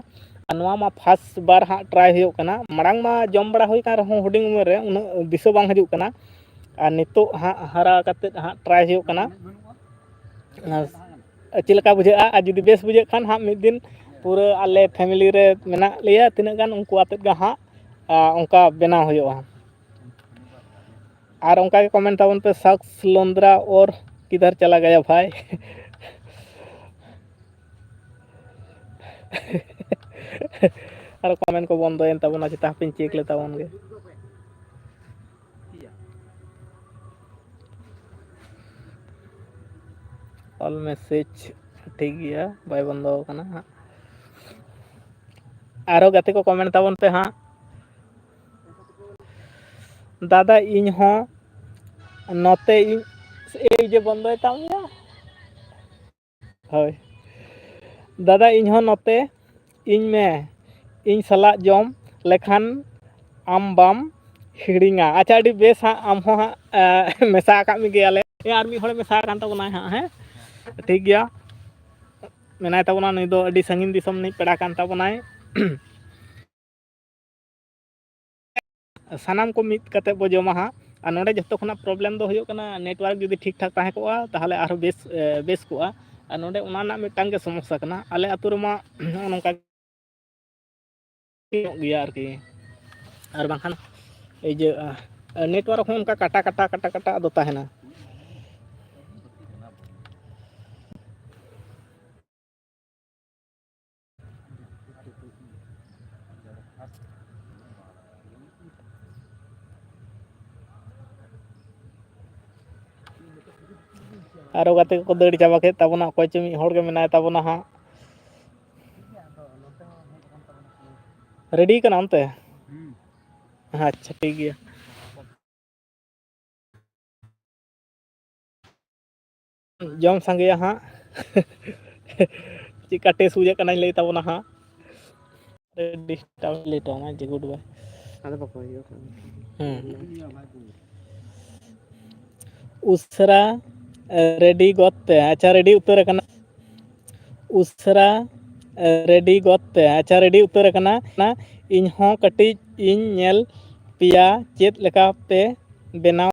ᱟᱨ ᱱᱚᱣᱟ ᱢᱟ ᱯᱷᱟᱥᱴ ᱵᱟᱨ ᱦᱟᱸᱜ ᱴᱨᱟᱭ ᱦᱩᱭᱩᱜ ᱠᱟᱱᱟ, ᱢᱟᱲᱟᱝ ᱢᱟ ᱡᱚᱢ ᱵᱟᱲᱟ ᱦᱩᱭ ᱠᱟᱱ ᱨᱮᱦᱚᱸ ᱦᱩᱰᱤᱧ ᱩᱢᱮᱨ ᱨᱮ ᱩᱱᱟᱹᱜ ᱫᱤᱥᱟᱹ ᱵᱟᱝ ᱦᱤᱡᱩᱜ ᱠᱟᱱᱟ᱾ ᱟᱨ ᱱᱤᱛᱚᱜ ᱦᱟᱸᱜ ᱦᱟᱨᱟ ᱠᱟᱛᱮᱫ ᱦᱟᱸᱜ ᱴᱨᱟᱭ ᱦᱩᱭᱩᱜ ᱠᱟᱱᱟ᱾ ᱟᱨ ᱪᱮᱫ ᱞᱮᱠᱟ ᱵᱩᱡᱷᱟᱹᱜᱼᱟ, ᱟᱨ ᱡᱩᱫᱤ ᱵᱮᱥ ᱵᱩᱡᱷᱟᱹᱜ ᱠᱷᱟᱱ ᱦᱟᱸᱜ ᱢᱤᱫ ᱫᱤᱱ ᱯᱩᱨᱟᱹ ᱟᱞᱮ ᱯᱷᱮᱢᱮᱞᱤ ᱨᱮ ᱢᱮᱱᱟᱜ ᱞᱮᱭᱟ ᱛᱤᱱᱟᱹᱜ ᱜᱟᱱ, ᱩᱱᱠᱩ ᱟᱛᱮᱫ ᱜᱮ ᱦᱟᱸᱜ ᱚᱱᱠᱟ ᱵᱮᱱᱟᱣ ᱦᱩᱭᱩᱜᱼᱟ᱾ ᱟᱨ ᱚᱱᱠᱟ ᱜᱮ ᱠᱚᱢᱮᱱᱴ ᱛᱟᱵᱚᱱ ᱯᱮ, ᱥᱟᱠᱥ ᱞᱚᱱᱫᱽᱨᱟ ᱚᱨ ᱠᱤᱫᱷᱟᱨ ᱪᱟᱞᱟ ᱜᱟᱭᱟ ᱵᱷᱟᱭ? ᱟᱨ ᱠᱚᱢᱮᱱᱴ ᱠᱚ ᱵᱚᱱᱫᱚᱭᱮᱱ ᱛᱟᱵᱚᱱᱟ, ᱪᱮᱛᱟ ᱦᱟᱯᱮᱧ ᱪᱮᱠ ᱞᱮ ᱛᱟᱵᱚᱱ ᱜᱮ᱾ ᱚᱞ ᱢᱮᱥᱮᱡᱽ ᱴᱷᱤᱠ ᱜᱮᱭᱟ, ᱵᱟᱭ ᱵᱚᱱᱫᱚ ᱟᱠᱟᱱᱟ ᱦᱟᱸᱜ᱾ ᱟᱨᱚ ᱜᱟᱛᱮ ᱠᱚ ᱠᱚᱢᱮᱱᱴ ᱛᱟᱵᱚᱱ ᱯᱮ ᱦᱟᱸᱜ᱾ ᱫᱟᱫᱟ ᱤᱧ ᱦᱚᱸ ᱱᱚᱛᱮ ᱤᱧ, ᱮᱭ ᱡᱮ ᱵᱚᱱᱫᱚᱭ ᱛᱟᱢ ᱜᱮᱭᱟ᱾ ᱦᱳᱭ ᱫᱟᱫᱟ, ᱤᱧ ᱦᱚᱸ ᱱᱚᱛᱮ ᱤᱧ ᱢᱮ, ᱤᱧ ᱥᱟᱞᱟᱜ ᱡᱚᱢ ᱞᱮᱠᱷᱟᱱ ᱟᱢ ᱵᱟᱢ ᱦᱤᱲᱤᱧᱟ᱾ ᱟᱪᱪᱷᱟ, ᱟᱹᱰᱤ ᱵᱮᱥ ᱦᱟᱸᱜ, ᱟᱢ ᱦᱚᱸ ᱦᱟᱸᱜ ᱮ, ᱢᱮᱥᱟ ᱟᱠᱟᱫ ᱢᱮᱜᱮᱭᱟᱞᱮ᱾ ᱮ, ᱟᱨ ᱢᱤᱫ ᱦᱚᱲᱮ ᱢᱮᱥᱟ ᱟᱠᱟᱱ ᱛᱟᱵᱚᱱᱟᱭ ᱦᱟᱸᱜ, ᱦᱮᱸ, ᱴᱷᱤᱠ ᱜᱮᱭᱟ, ᱢᱮᱱᱟᱭ ᱛᱟᱵᱚᱱᱟ᱾ ᱱᱩᱭ ᱫᱚ ᱟᱹᱰᱤ ᱥᱟᱺᱜᱤᱧ ᱫᱤᱥᱚᱢ ᱨᱤᱱᱤᱡ ᱯᱮᱲᱟ ᱠᱟᱱ ᱛᱟᱵᱚᱱᱟᱭ᱾ ᱥᱟᱱᱟᱢ ᱠᱚ ᱢᱤᱫ ᱠᱟᱛᱮ ᱵᱚ ᱡᱚᱢᱟ ᱦᱟᱸᱜ᱾ ᱟᱨ ᱱᱚᱰᱮ ᱡᱚᱛᱚ ᱠᱷᱚᱱᱟᱜ ᱯᱨᱚᱵᱞᱮᱢ ᱫᱚ ᱦᱩᱭᱩᱜ ᱠᱟᱱᱟ, ᱱᱮᱴᱣᱟᱨᱠ ᱡᱩᱫᱤ ᱴᱷᱤᱠ ᱴᱷᱟᱠ ᱛᱟᱦᱮᱸ ᱠᱚᱜᱼᱟ, ᱛᱟᱦᱚᱞᱮ ᱟᱨᱦᱚᱸ ᱵᱮᱥ, ᱮ, ᱵᱮᱥ ᱠᱚᱜᱼᱟ᱾ ᱟᱨ ᱱᱚᱰᱮ ᱚᱱᱟ ᱨᱮᱱᱟᱜ ᱢᱤᱫᱴᱟᱝ ᱜᱮ ᱥᱚᱢᱚᱥᱥᱟ ᱠᱟᱱᱟ᱾ ᱟᱞᱮ ᱟᱹᱛᱩ ᱨᱮᱢᱟ ᱱᱚᱜᱼᱚ ᱱᱚᱝᱠᱟ ᱧᱚᱜ ᱜᱮᱭᱟ ᱟᱨᱠᱤ, ᱟᱨ ᱵᱟᱝᱠᱷᱟᱱ ᱤᱭᱟᱹ, ᱱᱮᱴᱣᱟᱨᱠ ᱦᱚᱸ ᱚᱱᱠᱟ ᱠᱟᱴᱟ ᱠᱟᱴᱟ ᱠᱟᱴᱟ ᱠᱟᱴᱟ ᱟᱫᱚ ᱛᱟᱦᱮᱱᱟ᱾ ᱟᱨᱚ ᱜᱟᱛᱮ ᱠᱚᱠᱚ ᱫᱟᱹᱲ ᱪᱟᱵᱟ ᱠᱮᱫ ᱛᱟᱵᱚᱱᱟ, ᱚᱠᱚᱭ ᱪᱚ ᱢᱤᱫ ᱦᱚᱲ ᱜᱮ ᱢᱮᱱᱟᱭ ᱛᱟᱵᱚᱱᱟ ᱦᱟᱸᱜ᱾ ᱨᱮᱰᱤ ᱠᱟᱱᱟᱢ ᱛᱮ? ᱟᱪᱪᱷᱟ, ᱴᱷᱤᱠ ᱜᱮᱭᱟ᱾ ᱡᱚᱢ ᱥᱟᱸᱜᱮᱭᱟ ᱦᱟᱸᱜ᱾ ᱪᱮᱫᱠᱟ ᱴᱮᱥᱴ ᱵᱩᱡᱷᱟᱹᱜ ᱠᱟᱱᱟᱧ ᱞᱟᱹᱭ ᱛᱟᱵᱚᱱᱟ ᱦᱟᱸᱜ᱾ ᱰᱤᱥᱴᱟᱵᱽ ᱞᱮᱴ ᱟᱢᱟ ᱡᱮ ᱜᱩᱰ ᱵᱟᱭ᱾ ᱟᱫᱚ ᱵᱟᱠᱚ ᱦᱤᱡᱩᱜ ᱠᱟᱱᱟ᱾ ᱦᱩᱸ᱾ ᱩᱥᱟᱹᱨᱟ, ᱮ, ᱨᱮᱰᱤ ᱜᱚᱫ ᱯᱮ᱾ ᱟᱪᱪᱷᱟ, ᱨᱮᱰᱤ ᱩᱛᱟᱹᱨ ᱟᱠᱟᱱᱟ᱾ ᱩᱥᱟᱹᱨᱟ, ᱮ, ᱨᱮᱰᱤ ᱜᱚᱫ ᱯᱮ᱾ ᱟᱪᱪᱷᱟ, ᱨᱮᱰᱤ ᱩᱛᱟᱹᱨ ᱟᱠᱟᱱᱟ᱾ ᱤᱧ ᱦᱚᱸ ᱠᱟᱹᱴᱤᱡ ᱤᱧ ᱧᱮᱞ ᱯᱮᱭᱟ ᱪᱮᱫ ᱞᱮᱠᱟ ᱯᱮ ᱵᱮᱱᱟᱣ᱾